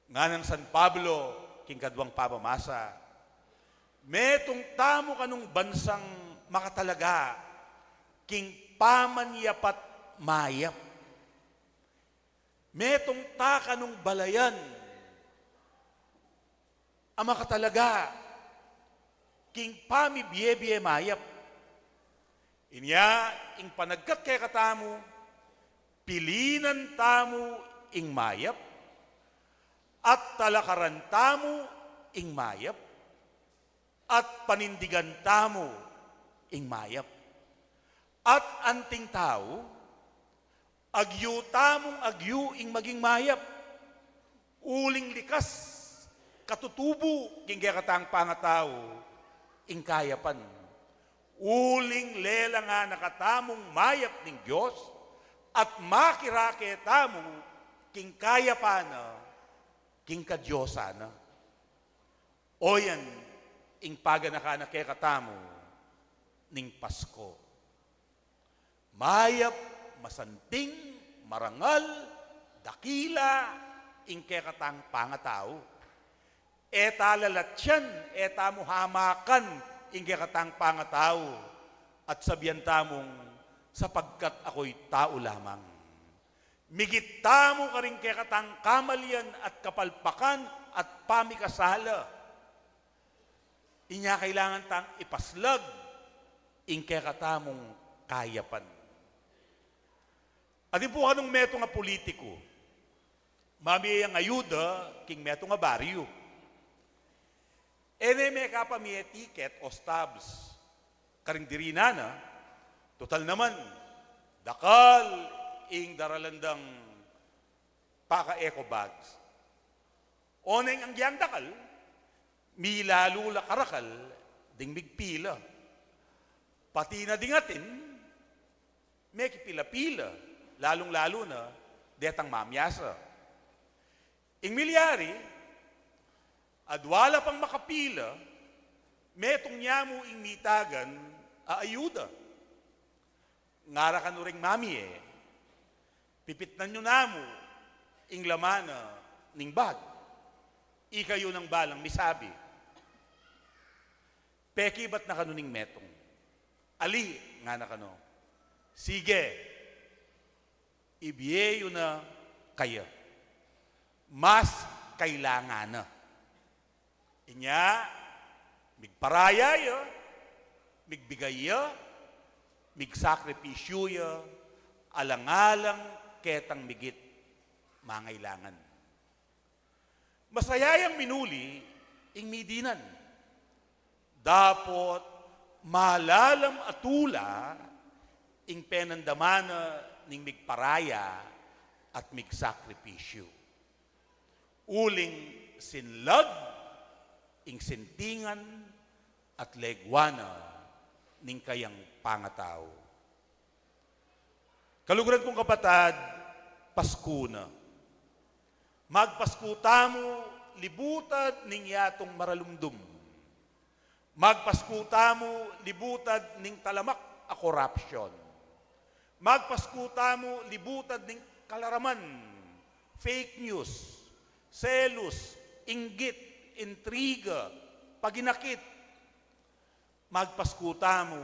Nganang San Pablo king kaduang pamamasa, metung tamu kanung bansang makatalaga king pamanyapat mayap. Metung ta kanung balayan a makatalaga king pamibie-bie mayap. Inya ing panagkat kekatamu, pilinan tamu ing mayap, at talakaran tamu ing mayap, at panindigan tamu ing mayap. At anting tau, agyu tamung agyu ing maging mayap. Uling likas katutubu king kekatang pangatau ing kayapan. Uling lelangan na katamung mayap ning Dios at makirake tamu king kayapan na, king kadiosan na. Oyan ing paganakan na kekatamu ning Pasko. Mayap, masanting, marangal, dakila ing kekatang pangatau. E ta lalatyan, e tamu hamakan ing kekatang pangatau, at sabian tamung, "Sapagkat ako'y tau lamang." Migit tamu karing kekatang kamalian at kapalpakan at pamikasala. Inya kailangan tang ipaslag ing kekatamung kayapan. Atin pu kanung metung a pulitiku, mamie yang ayuda king metung a baryu. E ne mekapa mie tiket o stubs karing dirinan na, tutal naman, dakal ing daralan dang paka-eco bags. Oneng agyang dakal, milalu la karakal ding migpila. Pati na ding atin, mekipila-pila, lalung-lalu na detang mamiasa. Ing milyari, adwa la pang makapila, metung ya mu ing mitagan a ayuda. Ngara kanu ring mamie, "Pipitnan yu namu ing laman na ning bag. Ikayu nang balang misabi." Pekibat na kanu ning metung. "Ali," ngana kanu. "Sige, ibie yu na kaya. Mas kailangan na." Inya, migparaya ya, migbigay ya, migsakripisyu ya, alang-alang ketang migit mangailangan. Masaya yang minuli ing midinan. Dapot malalam a tula ing penandaman na ning migparaya at migsakripisyu. Uling sinlag ing sintingan at legwa na ning kayang pangatau. Kaluguran kung kapatad, Pasku na. Magpasku tamu libutad ning yatung maralumdum. Magpasku tamu libutad ning talamak a korapsyon. Magpasku tamu libutad ning kalaraman, fake news, selus, inggit, intriga, paginakit. Magpasku tamu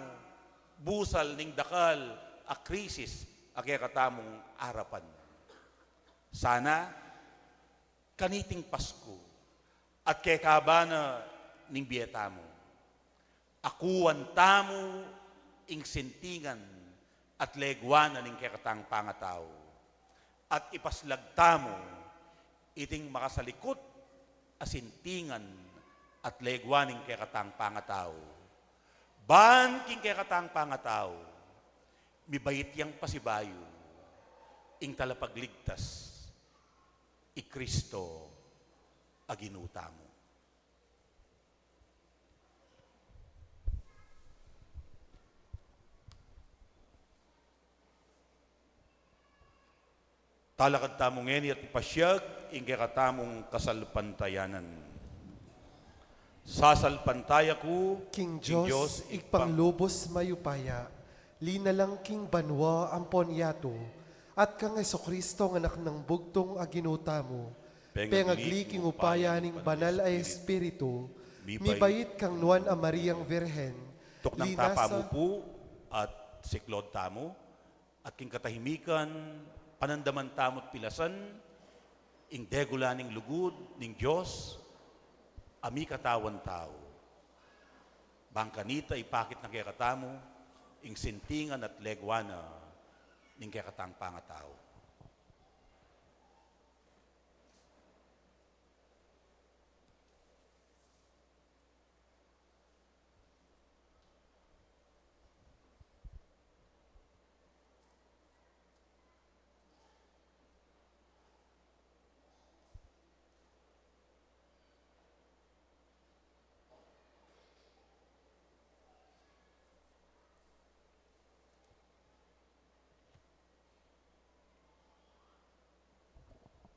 busal ning dakal a krisis a kekatamung arapan. Sana Kaniting Pasku at kekaba na ning bie tamu, akuan tamu ing sintingan at legua na ning kekatang pangatau, at ipaslag tamu iting makasalikut a sintingan at legua ning kekatang pangatau. Ban king kekatang pangatau, mibait yang pasibayu ing Talapagligtas, i Kristo a Ginu tamu. Talakad tamu ngeni at ipasiag ing kekatamung kasalpantayanan. Sasalpantaya ku king Dios, Ibpang lubus mayupaya, linalang king banua ampon yatu, at kang Jesucristo, anak nang bugtung a Ginu tamu, pengagli king upaya ning Banal a Espiritu, mibait kang Nuan a Mariang Virgen, tuknang tapa mu pu at siklaud tamu, at king katahimikan, panandaman tamu't pilasan ing degula ning lugud ning Dios a mikatawan tau. Bang kanita ipakit na kekatamu ing sintingan at legua na ning kekatang pangatau.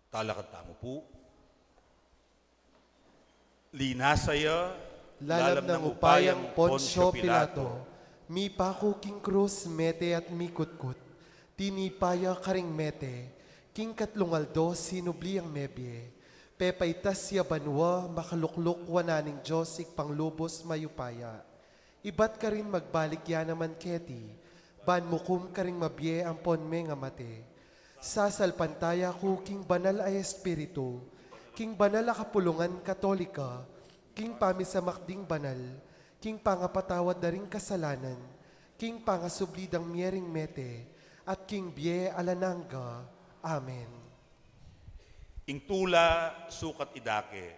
Talakad tamu pu. Linasa ya lalam nang upayang Poncio Pilato, mipaku king krus, mete at mikutkut, tinipa ya karing mete, king katlung aldo sinubli yang mebie, pepaitas ya banua, makalukluk wanan ning Dios Ibpang lubus mayupaya. Ibat karin magbalik ya naman keti, ban mukum karing mabie ampon mengamate. Sasalpantaya ku king Banal a Espiritu, king banal a kapulungan Katolika, king pamisamak ding banal, king pangapatawad da ring kasalanan, king pangasubli dang mie ring mete, at king bie alang angga. Amen. Ing tula sukat idake.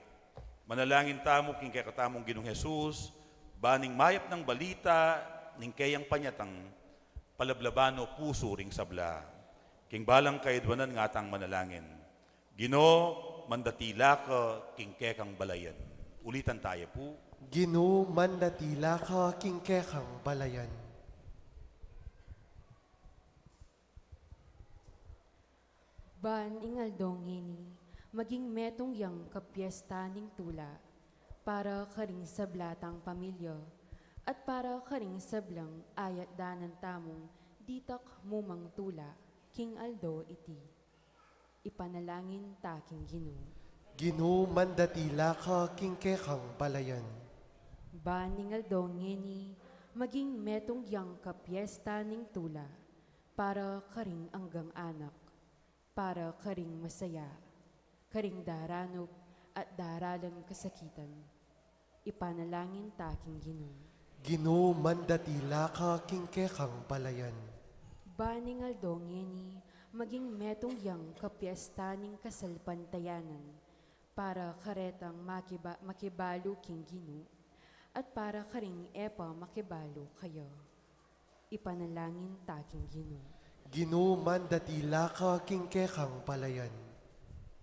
Manalangin tamu king kekatamung Ginung Jesus, ban ing mayap nang balita ning keyang panyatang, palablaban o pusu ring sabla. King balang kayadwanan ngatang manalangin. Ginu, mandatila ka king kekang balayan. Ulitan taya pu. Ginu, mandatila ka king kekang balayan. Ban ing aldo ngeni, maging metung yang kapiesta ning tula, para karing sabla tang pamilya, at para karing sablang ayat danan tamung ditak mumang tula, king aldo iti. Ipanalangin ta king Ginu. Ginu, mandatila ka king kekang balayan. Ban ing aldo ngeni, maging metung yang kapiesta ning tula, para karing anggang anak, para karing masaya, karing daranup at daralan kasakitan. Ipanalangin ta king Ginu. Ginu, mandatila ka king kekang balayan. Ban ing aldo ngeni, maging metung yang kapiesta ning kasalpantayanan, para karetang makiba-, makibalu king Ginu, at para karing e pa makibalu kaya. Ipanalangin ta king Ginu. Ginu, mandatila ka king kekang balayan.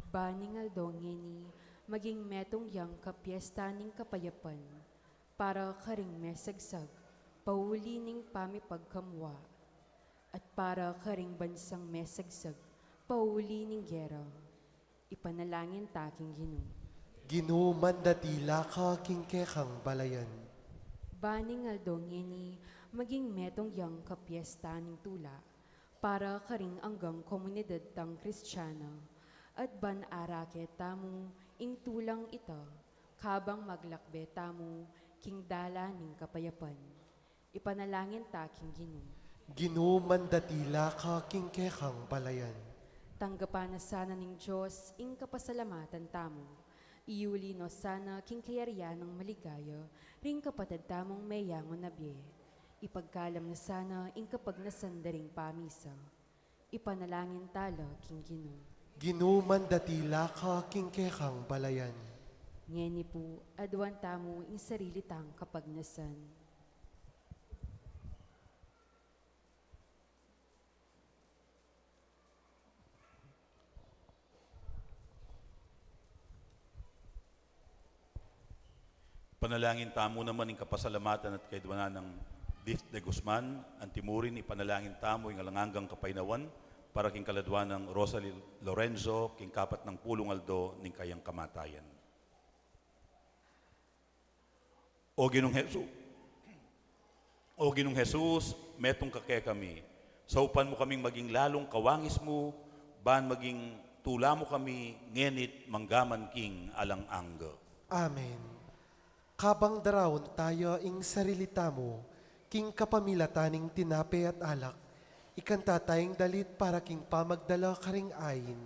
Ban ing aldo ngeni, maging metung yang kapiesta ning kapayapan, para karing mesagsag, pauli ning pamipagkamua, at para karing bansang mesagsag, pauli ning gera. Ipanalangin ta king Ginu. Ginu, mandatila ka king kekang balayan. Ban ing aldo ngeni, maging metung yang kapiesta ning tula, para karing anggang komunidad tang Kristiana, at ban arake tamu ing tulang ita, kabang maglakbe tamu king dalan ning kapayapan. Ipanalangin ta king Ginu. Ginu, mandatila ka king kekang balayan. Tanggapan na sana ning Dios ing kapasalamatan tamu. Iuli no sana king kayarian nang maligaya ring kapatad tamung meyangu na bie. Ipagkalam na sana ing kapagnasan da ring pamisa. Ipanalangin tala king Ginu. Ginu, mandatila ka king kekang balayan. Ngeni pu, aduan tamu ing sarili tang kapagnasan. Panalangin tamu naman ing kapasalamatan at kaiduanan nang Dith de Guzman. Antimurin, ipanalangin tamu ing alang anggang kapaynawan para king kaladua nang Rosalie Lorenzo, king kapat nang pulung aldo ning kayang kamatayan. O Ginung Hesu-, O Ginung Jesus, metung ka kekami. Saupan mu kaming maging lalung kawangis mu, ban maging tula mu kami, ngeni't manggaman king alang angga. Amen. Kabang daraun taya ing sarili tamu king kapamilatan ning tinape at alak, ikanta taya ing dalit para king pamagdala karing ain.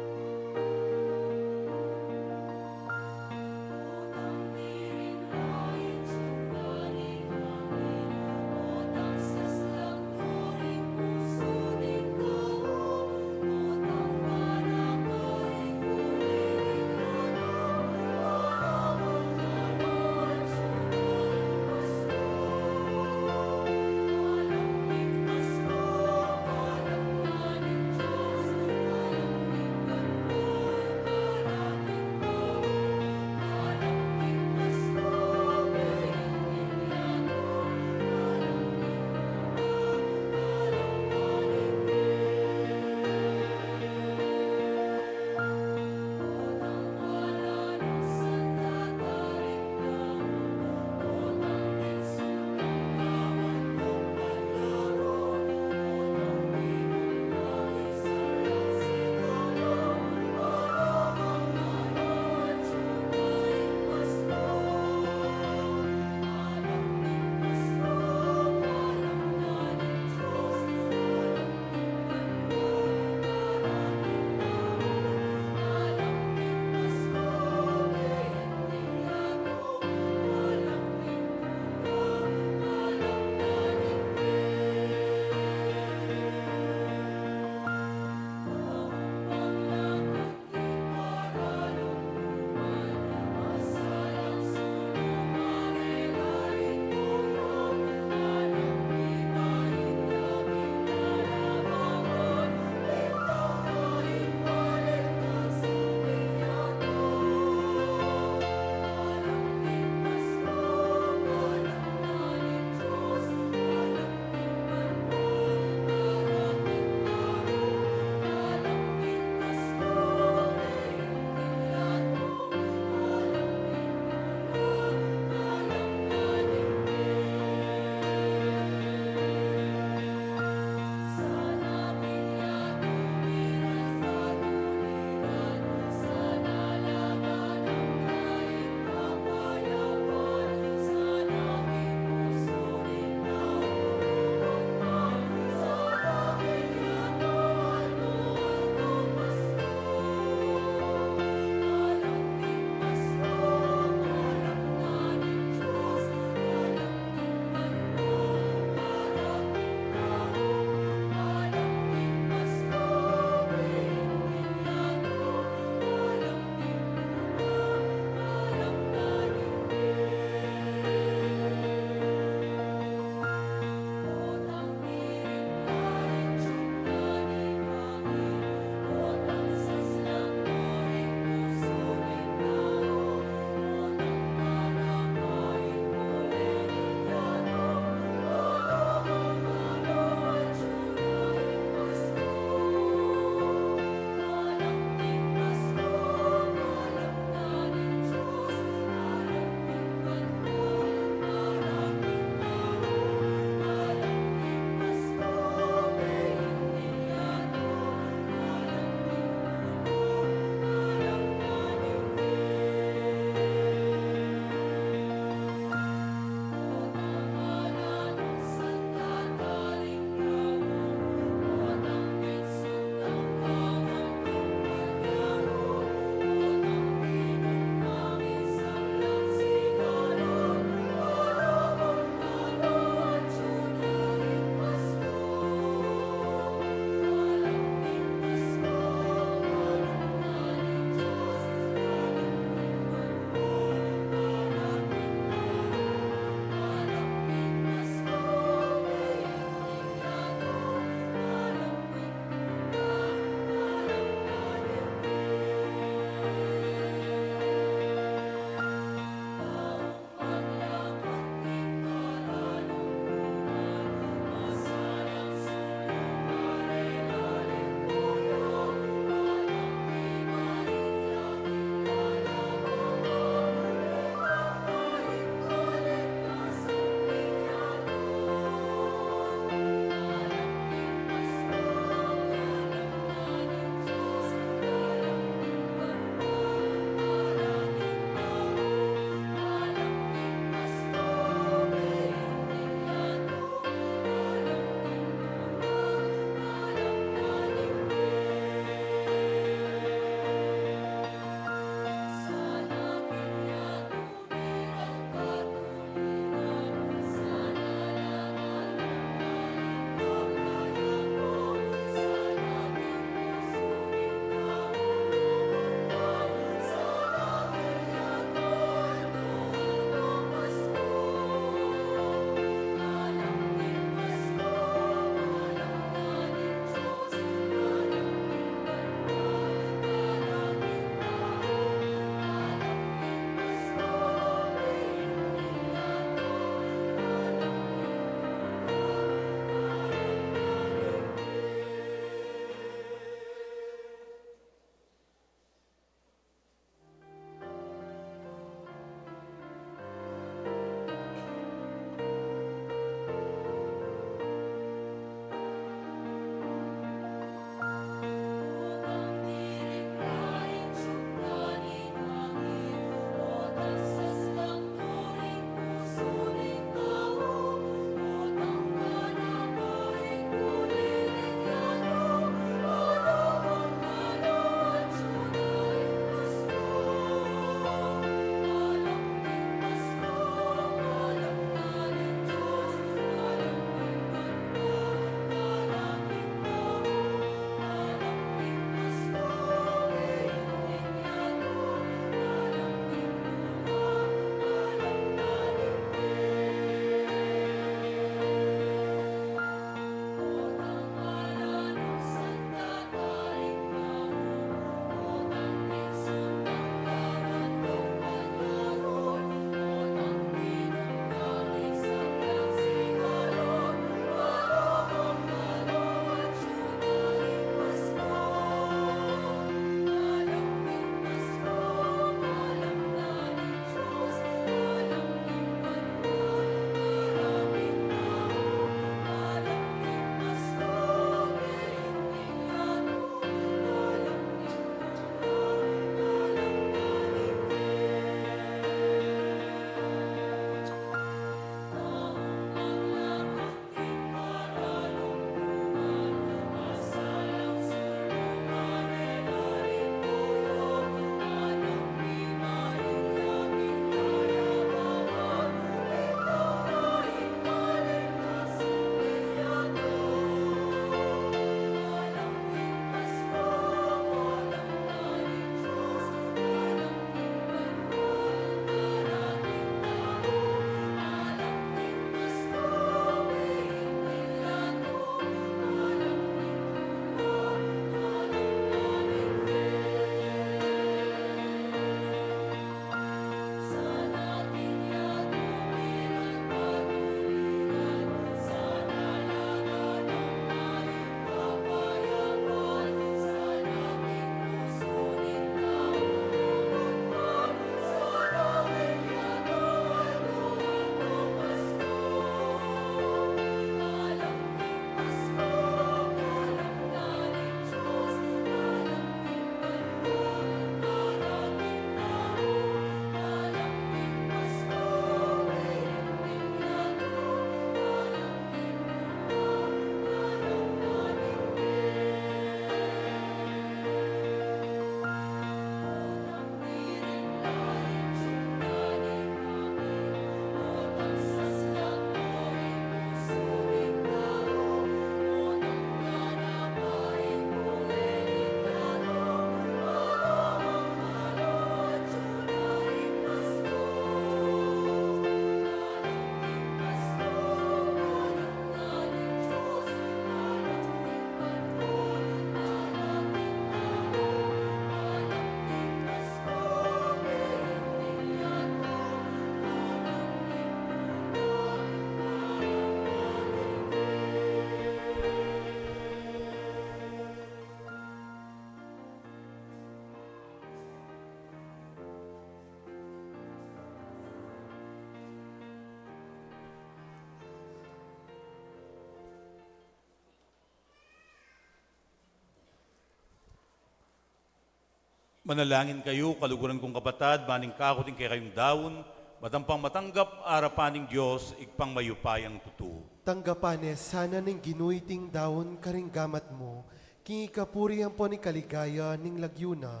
Manalangin kayu, kaluguran kung kapatad, ban ing kaku at ing kekayung daun, matampang matanggap arapan ning Dios, Ibpang mayupayang tutu. Tanggapan ne sana ning Ginu iting daun karing gamat mu, king ikapuri ampon ikaligaya ning lagyu na,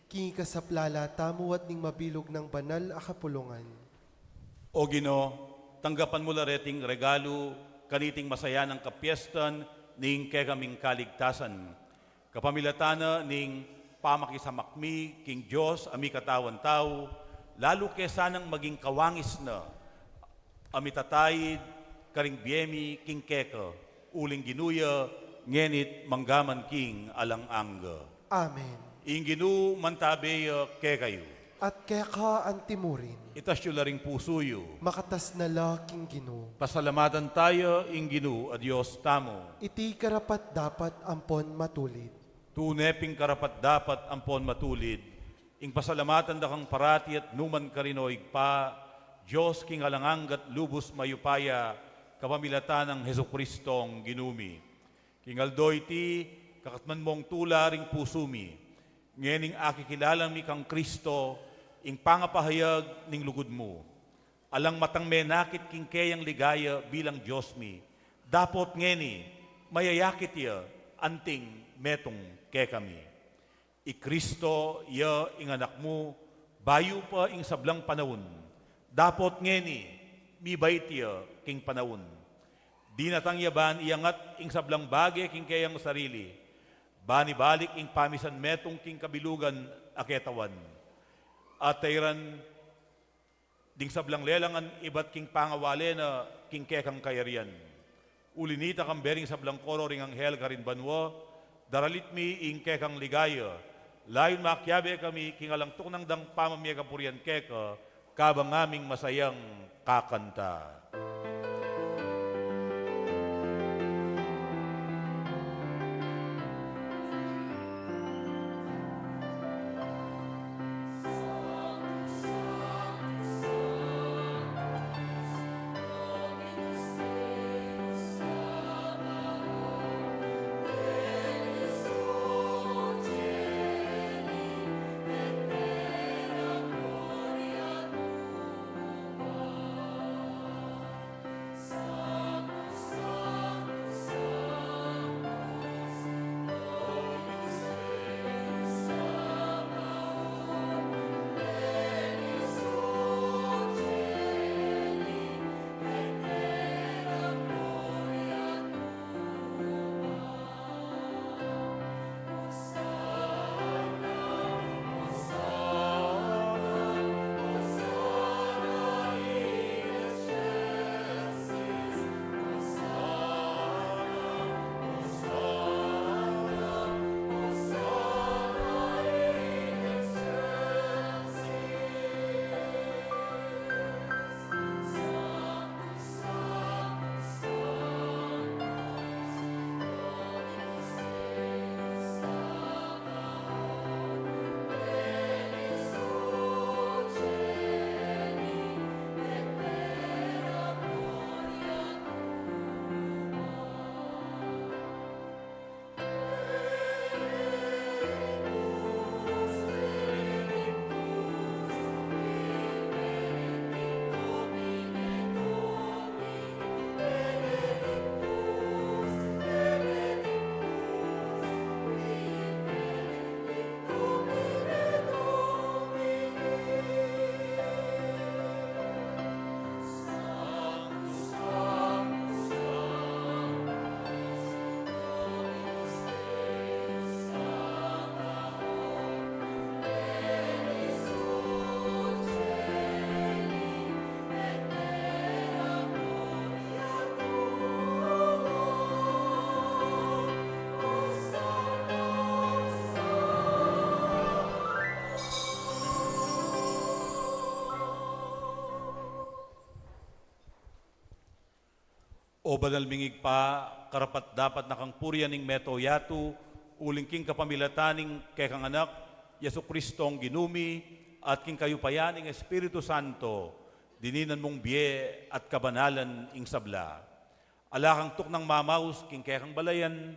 king ikasaplala tamu at ning mabilug nang banal a kapulungan. O Ginu, tanggapan mu la reting regalu, kaniting masayanang kapiestan ning kekaming kaligtasan. Kapamilatan na ning pamakisamak mi king Dios a mikatawan tau, lalu ke sanang maging kawangis na a mitataid karing bie mi king keka, uling Ginu ya, ngeni't manggaman king alang angga. Amen. Ing Ginu mantabe ya kekayu. At keka antimurin. Itas yu la ring pusu yu. Makatas na la king Ginu. Pasalamatan taya ing Ginu a Dios tamu. Iti karapat-dapat ampon matulid. Tune pin karapat-dapat ampon matulid, ing pasalamatan da kang parati at numan karin, o Ibpa, Dios king alang angga't lubus mayupaya, kapamilatan nang Jesucristong Ginu mi. King aldo iti, kakatman mung tula ring pusu mi. Ngening akikilala mi kang Kristo, ing pangapahayag ning lugud mu. Alang matang menakit king keyang ligaya bilang Dios mi. Dapot ngeni, mayayakit ya anting metung kekami. I Kristo ya ing Anak mu, bayu pa ing sablang panaun. Dapot ngeni, mibait ya king panaun. Dinatang ya ban iangat ing sablang bage king keyang sarili, ban ibalik ing pamisan metung king kabilugan a ketawan. At tairan ding sablang lelangan ibat king pangawale na king kekang kayarian. Uli nita, kambe ring sablang koro ring anghel karin banua, daralit mi ing kekang ligaya, layun makiabe kami king alang tuknang dang pamamie kapurian keka, kabang aming masayang kakanta. O banal ming Ibpa, karapat-dapat na kang purian ing mabilug a yatu, uling king kapamilatan ning kekang Anak, Jesucristong Ginu mi, at king kayupayan ning Espiritu Santo, dininan mung bie at kabanalan ing sabla. Ala kang tuknang mamaus king kekang balayan,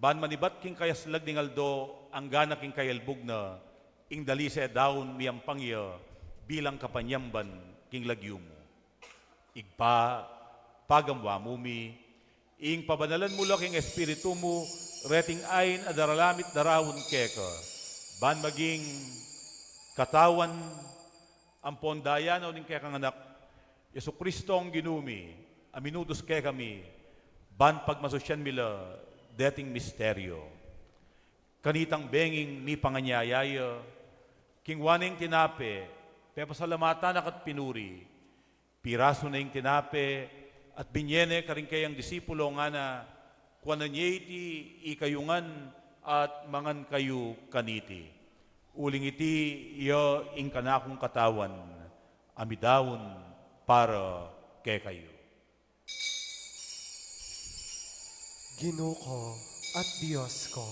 ban manibat king kayaslag ning aldo, anggana king kayalbug na, Ing dalise daun miyampang ya bilang kapanyamban king lagyu mu. Ibpa, pagamu-amu mi, ing pabanalan mu la king Espiritu mu reting ain a daralamit daraun keka, ban maging katawan ampon daya na ning kekang Anak, Jesucristo a Ginu mi, a minutus kekami, ban pagmasusyan mi la deting misteryo. Kanitang benging mipanganyaya ya, kingwa ne ing tinape, pepasalamatan na ka't pinuri, pirasu ne ing tinape, at binye ne karing kayang disipulo, ngana, kuanan ye iti ikayu ngan at mangan kayu kaniti. Uling iti ya ing kanakung katawan, a midaun para kekayu. Ginu ku at Dios ku.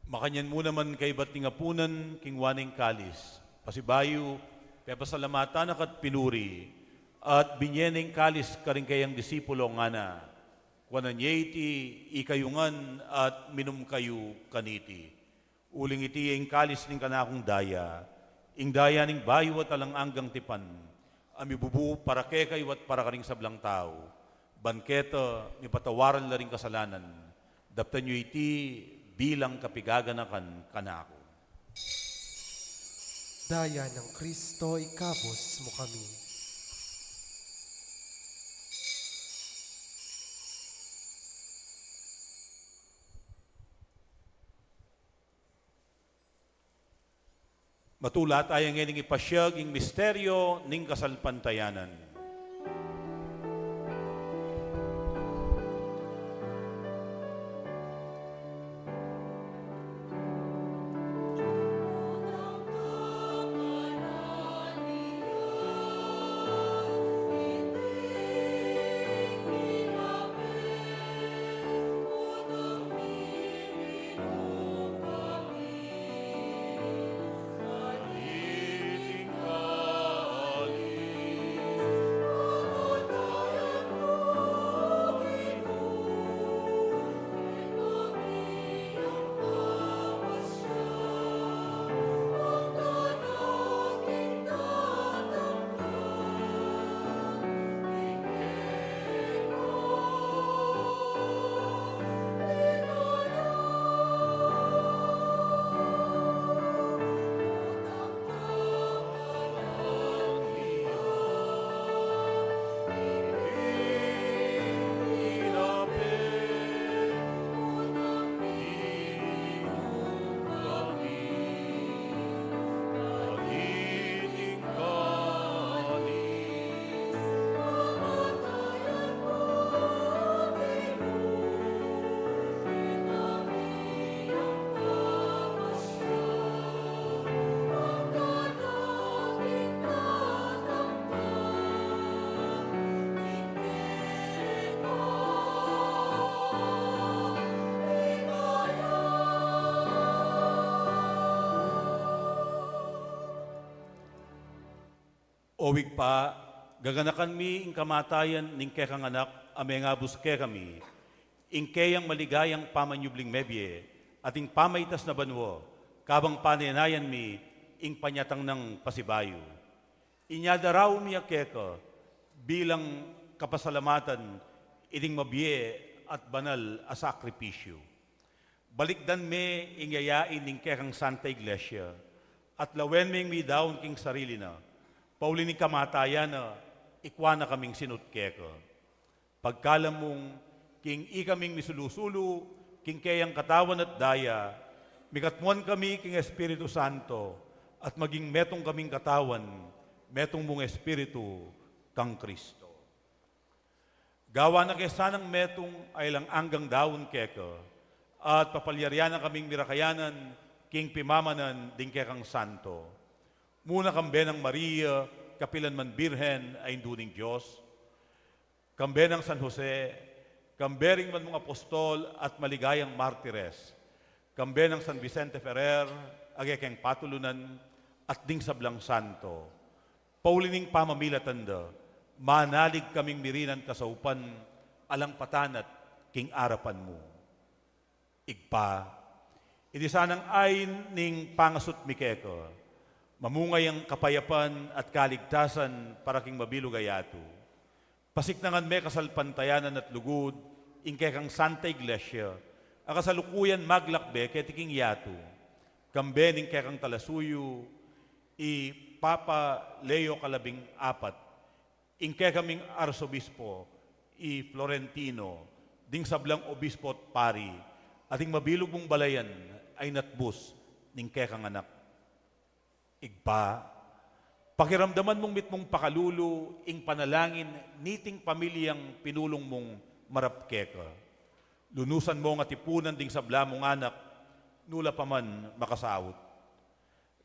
Makanyan mu naman kaybat ning apunan, kingwa ne ing kalis. Pasibayu, pepasalamatan na ka't pinuri, at binye ne ing kalis karing kayang disipulo, ngana, kuanan ye iti ikayu ngan at minum kayu kaniti. Uling iti ya ing kalis ning kanakung daya, ing daya ning bayu at alang anggang tipan, a mibubu para kekayu at para karing sablang tau, ban keta mipatawaran la ring kasalanan. Daptan yu iti bilang kapigaganakan kanaku. Daya nang Kristo, ikabus mu kami. Matula taya ngening ipasyag ing misteryo ning kasalpantayanan. O Ibpa, gaganakan mi ing kamatayan ning kekang Anak a mengabus kekami, ing keyang maligayang pamanyubling mebie, at ing pamaitas na banua, kabang panenayan mi ing panyatang nang pasibayu. Inya daraun mi ya keka bilang kapasalamatan ining mabie at banal a sakripisyu. Balikdan me ing yayain ning kekang Santa Iglesia, at lawen me ing midaun king sarili na, pauli ning kamatayan na, ikua na kaming sinut keka. Pagkalamung king ikaming misulu-sulu king keyang katawan at daya, mikatmuan kami king Espiritu Santo, at maging metung kaming katawan, metung mung Espiritu, kang Kristo. Gawan na ke sanang metung a alang anggang daun keka, at papalyarian na kaming mirakayanan king pimamanan ding kekang santo. Muna kambe nang Maria, kapilan man Birhen a Indu ning Dios, kambe nang San Jose, kambe ring banwang apostol at maligayang martires, kambe nang San Vicente Ferrer, a kekeng patulunan, at ding sablang santo. Pauli ning pamamilatan da, Manalig kaming mirinan kasaupan alang patanat king arapan mu. Ibpa, iti sanang ain ning pangasut mi keka, mamunga yang kapayapan at kaligtasan para king mabilug a yatu. Pasiknangan me kasalpantayanan at lugud ing kekang Santa Iglesia, a kasalukuyan maglakbe keti king yatu, kambe ning kekang talasuyu, i Papa Leo kalabing apat, ing kekaming Arsobispo, i Florentino, ding sablang obispo at pari, at ing mabilug mung balayan a inatbus ning kekang anak. Ibpa, pakiramdaman mung mitmung pakalulu ing panalangin niting pamilyang pinulung mung marap keka. Lunusan mung atipunan ding sabla mung anak, nu la pa man makasaut.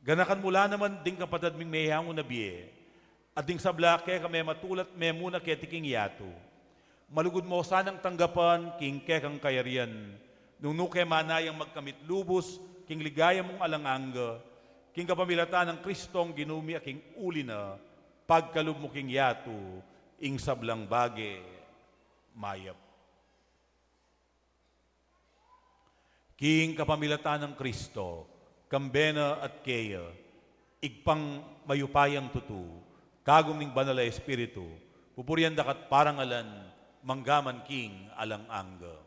Ganakan mu la naman ding kapatad ming meyangu na bie, at ding sabla keka mematulat memuna keti king yatu. Malugud mu sanang tanggapan king kekang kayarian, nung nu ke manayang magkamit lubus king ligaya mung alang angga, king kapamilatan nang Kristong Ginu mi a king uli na, pagkalub mu king yatu ing sablang bage mayap. King kapamilatan nang Kristo, kambe na at keya, Ibpang mayupayang tutu, kagum ning Banal a Espiritu, pupurian da ka at parangalan, mangga man king alang angga.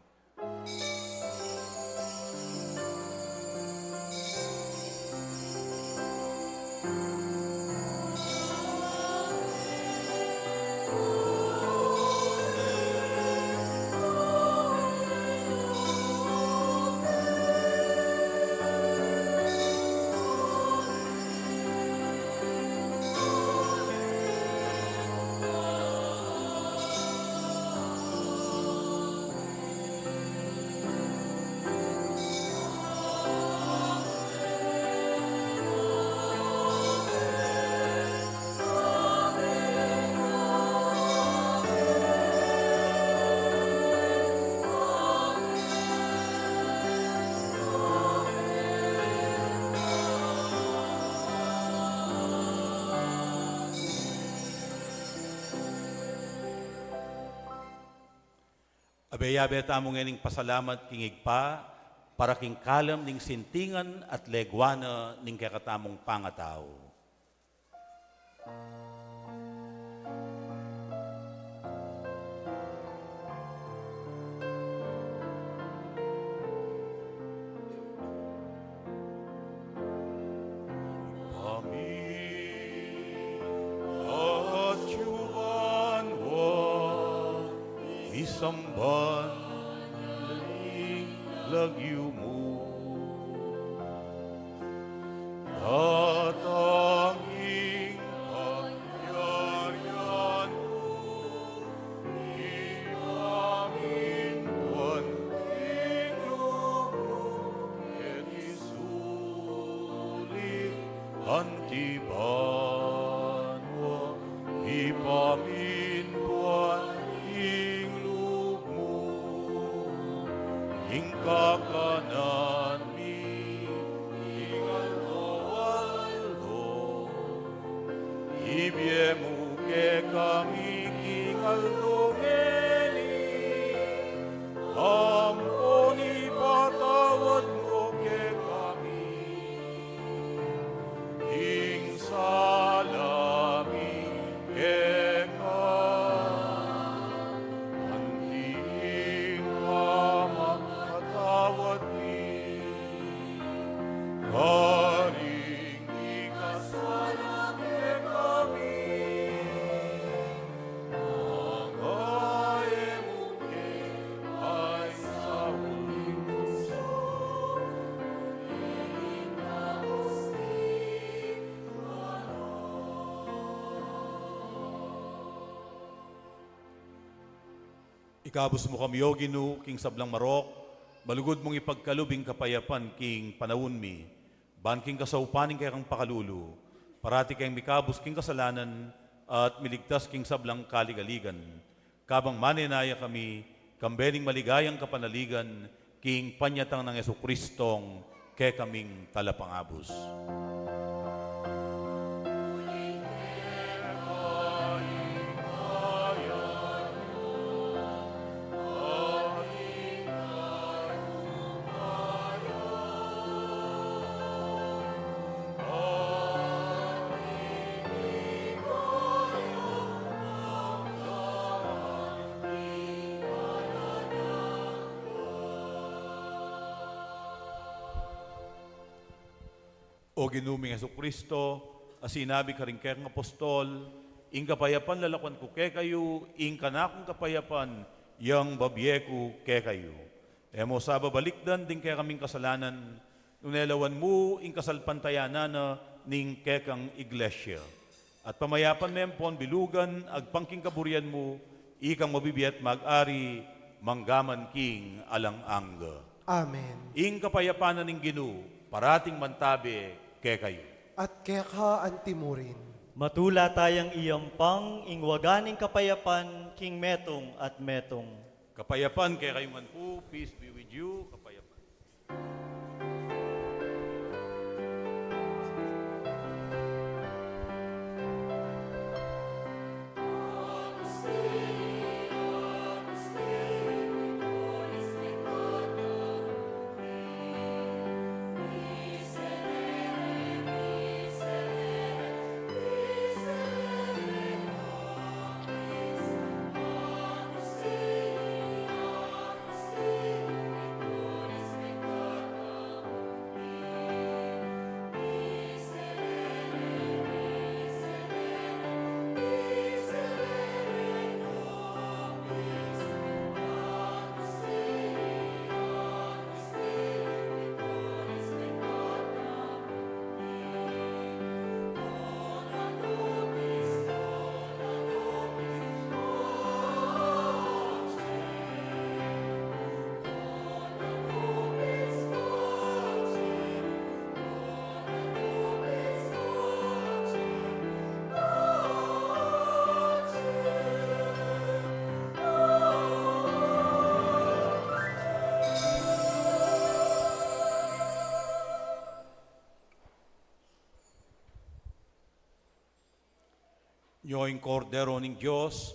Abe, yabe tamu ngening pasalamat king Ibpa, para king kalam ning sintingan at legua na ning kekatamung pangatau. Ibpa mi, atyu ka banua, misamban ya ing lagyu mu. Datang ing kayarian mu, mipamintuan ing lub mu, keti sulip anti banua, mipamintuan ing lub mu. Ing kakanan mi king aldo-aldo, ibie mu kekami king aldo ngeni, ampon ipatawad mu kekami ing sala mi keka, anti ing pamamatawad mi karing mikasala kekami. Manga e mu ke paisaul king tuksu, nune ikabus mi keka. Ikabus mu kami, O Ginu, king sablang marok, malugud mung ipagkalub ing kapayapan king panaun mi. Ban king kasaupan ning kekang pakalulu, parati keng mikabus king kasalanan at miligtas king sablang kaligaligan. Kabang manenaya kami, kambe ning maligayang kapanaligan, king panyatang nang Jesucristong kekaming Talapangabus. O Ginu ming Jesucristo, a sinabi karing kekang apostol, ing kapayapan lalakuan ku kekayu, ing kanakung kapayapan yang babie ku kekayu. E mu sa babalikdan ding kekaming kasalanan, nune lawan mu ing kasalpantayanan na ning kekang iglesia. At pamayapan me ampon bilugan, agpang king kaburian mu, ikang mabibie at mag-ari, mangga man king alang angga. Amen. Ing kapayapan na ning Ginu, parating mantabe kekayu. At keka antimurin. Matula tayang iyampang ing waga ning kapayapan king metung at metung. Kapayapan kekayu ngan pu, peace be with you, kapayapan. Nyo ing Kordero ning Dios,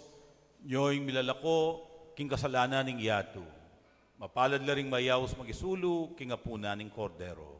nyo ing milalako king kasalanan ning yatu. Mapalad la ring mayaus makisulu king apunan ning Kordero.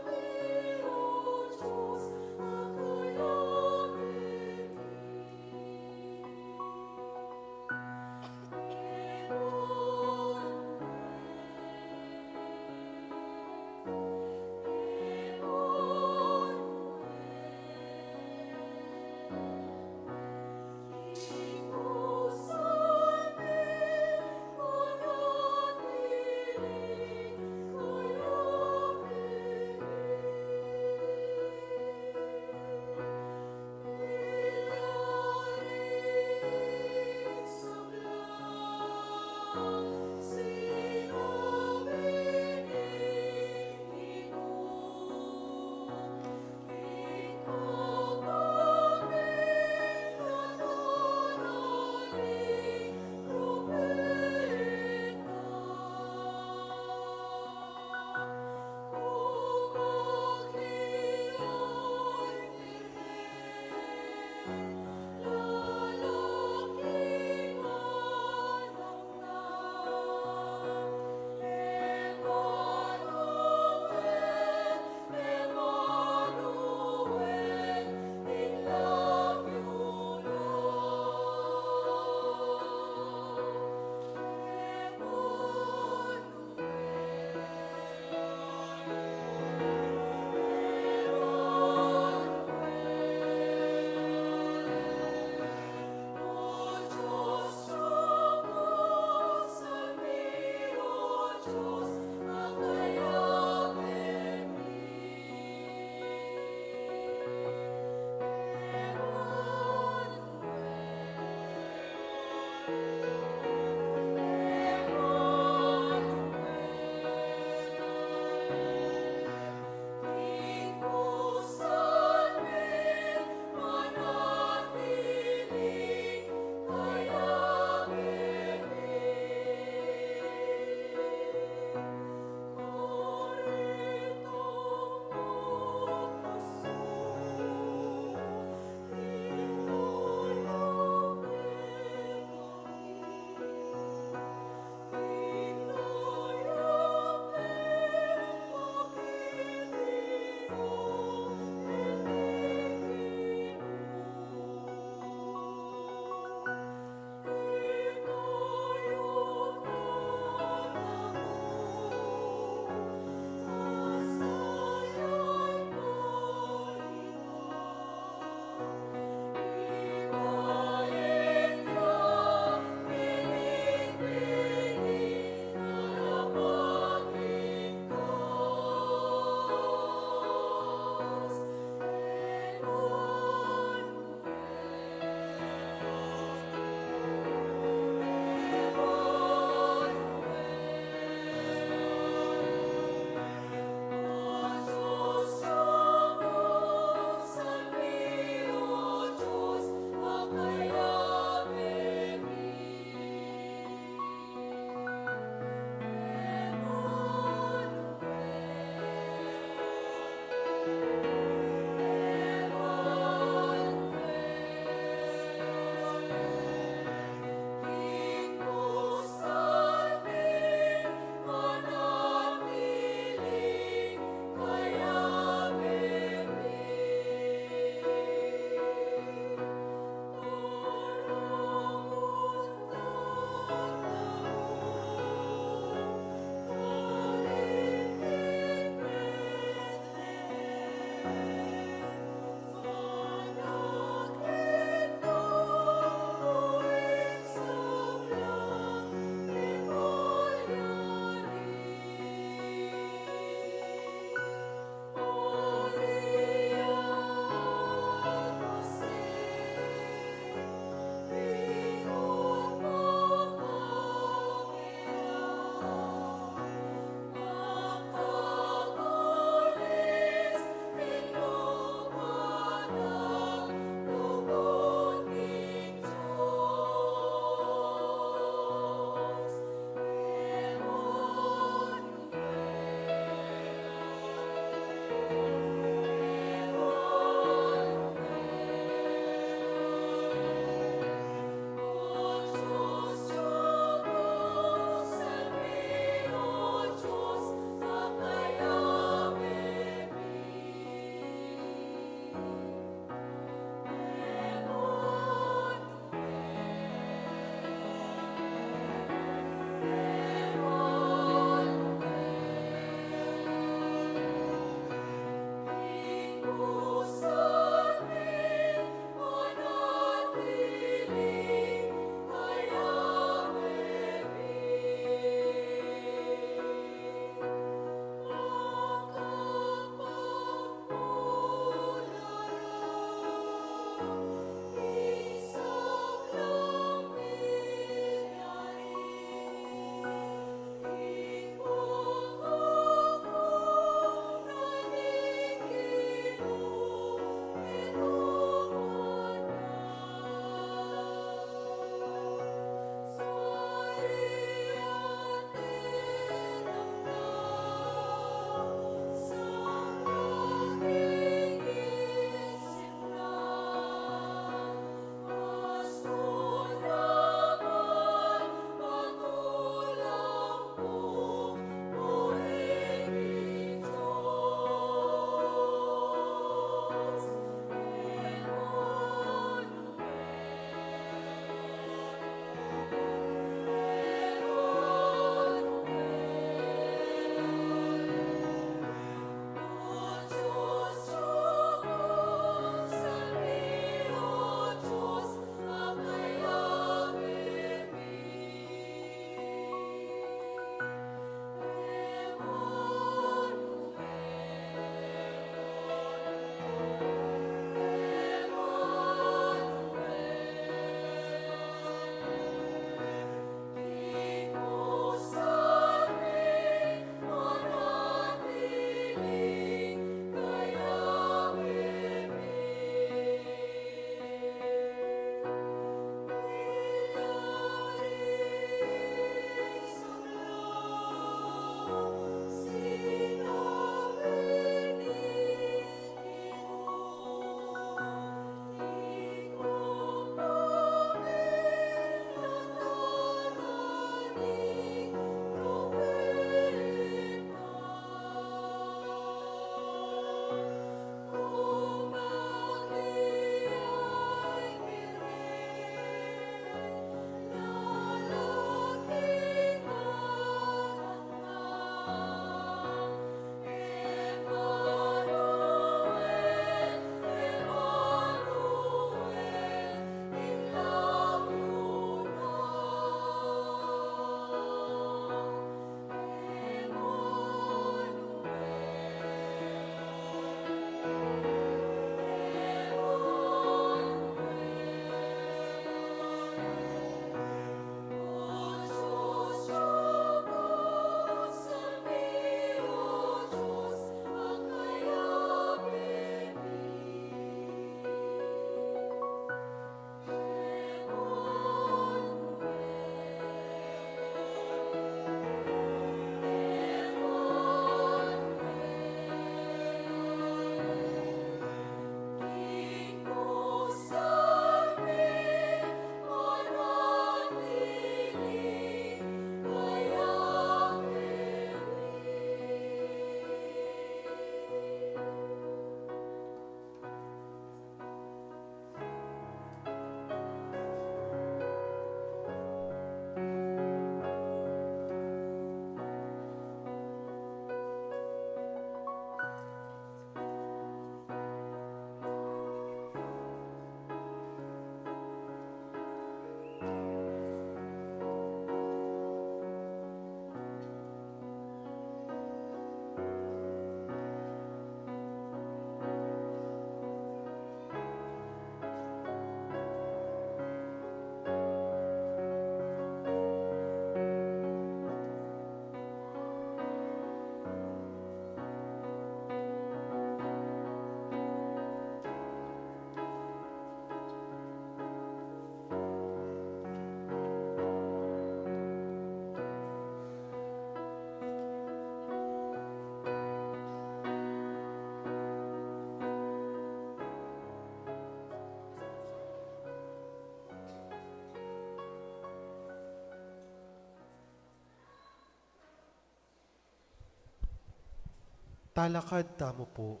Alakad tamu pu.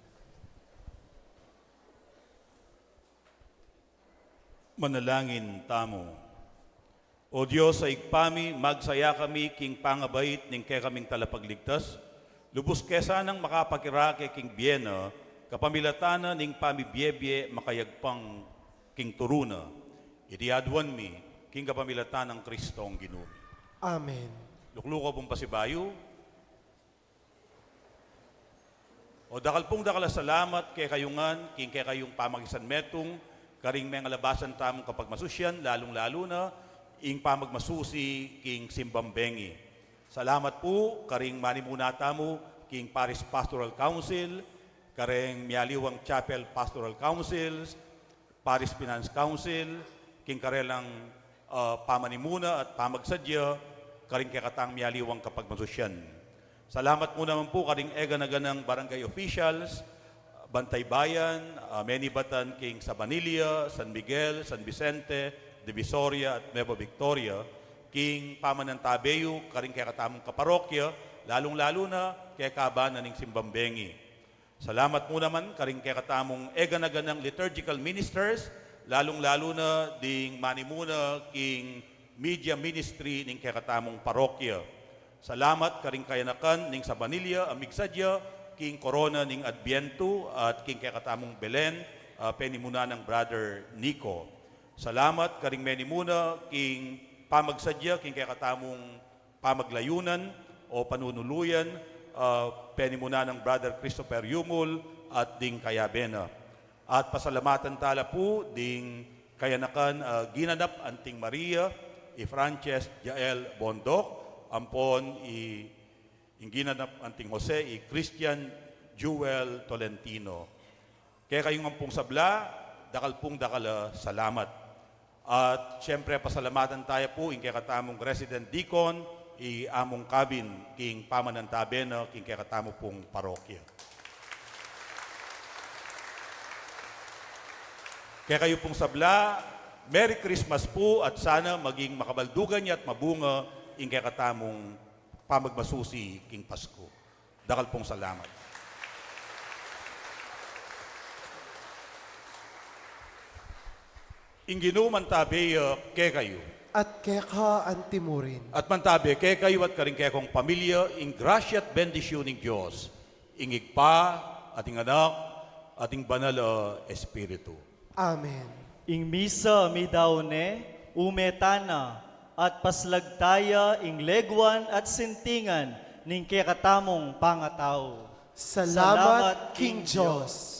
Manalangin tamu. O Dios a Ibpa mi, magsaya kami king pangabait ning kekaming Talapagligtas, lubus ke sanang makapakirake king bie na, kapamilatan na ning pamibiebie makayagpang king turu na. Iti aduan mi king kapamilatan nang Kristong Ginu mi. Amen. Lukluku pung pasibayu. O dakal pung dakal a salamat kekayu ngan king kekayung pamakisanmetung karing mengalabasan tamung kapagmasusyan, lalung-lalu na ing pamagmasusi king simbang bengi. Salamat pu karing manimuna tamu king Parish Pastoral Council, kareng mialiwang Chapel Pastoral Councils, Parish Finance Council, king karelang, ah, pamanimuna at pamagsadya karing kekatang mialiwang kapagmasusyan. Salamat mu naman pu karing eganaganang barangay officials, Bantay Bayan, ah, menibatan king Sabanilla, San Miguel, San Vicente, Divisoria at Nueva Victoria, king pamanantabe yu karing kekatamung kaparokya, lalung-lalu na kekabana ning simbang bengi. Salamat mu naman karing kekatamung eganaganang liturgical ministers, lalung-lalu na ding manimuna king media ministry ning kekatamung parokya. Salamat karing kayanakan ning Sabanilla a migsadya king korona ning Adbientu at king kekatamung Belen, ah, penimunan nang Brother Nico. Salamat karing menimuna king pamagsadya king kekatamung pamaglayunan o panunuluyan, ah, penimunan nang Brother Christopher Yumul at ding kayabe na. At pasalamatan tala pu ding kayanakan, ah, ginanap anting Maria, i Frances Jael Bondoc, ampon i, ing ginanap anting Jose, i Christian Jewel Tolentino. Kekayung ampong sabla, dakal pung dakal a salamat. At siyempre, pasalamatan taya pu ing kekatamung resident deacon, i Among Kabin, king pamanantabe na king kekatamu pung parokya. Kekayu pung sabla, Merry Christmas pu at sana maging makabaldugan ya at mabunga ing kekatamung pamagmasusi king Pasku. Dakal pung salamat. Ing Ginu mantabe ya kekayu. At keka anti murin. At mantabe kekayu at karing kekong pamilya ing grasya at bendisyun ning Dios, ing Ibpa, at ing Anak, at ing Banal a Espiritu. Amen. Ing misa a midaun ne, ume tana, at paslag taya ing leguan at sintingan ning kekatamung pangatau. Salamat king Dios.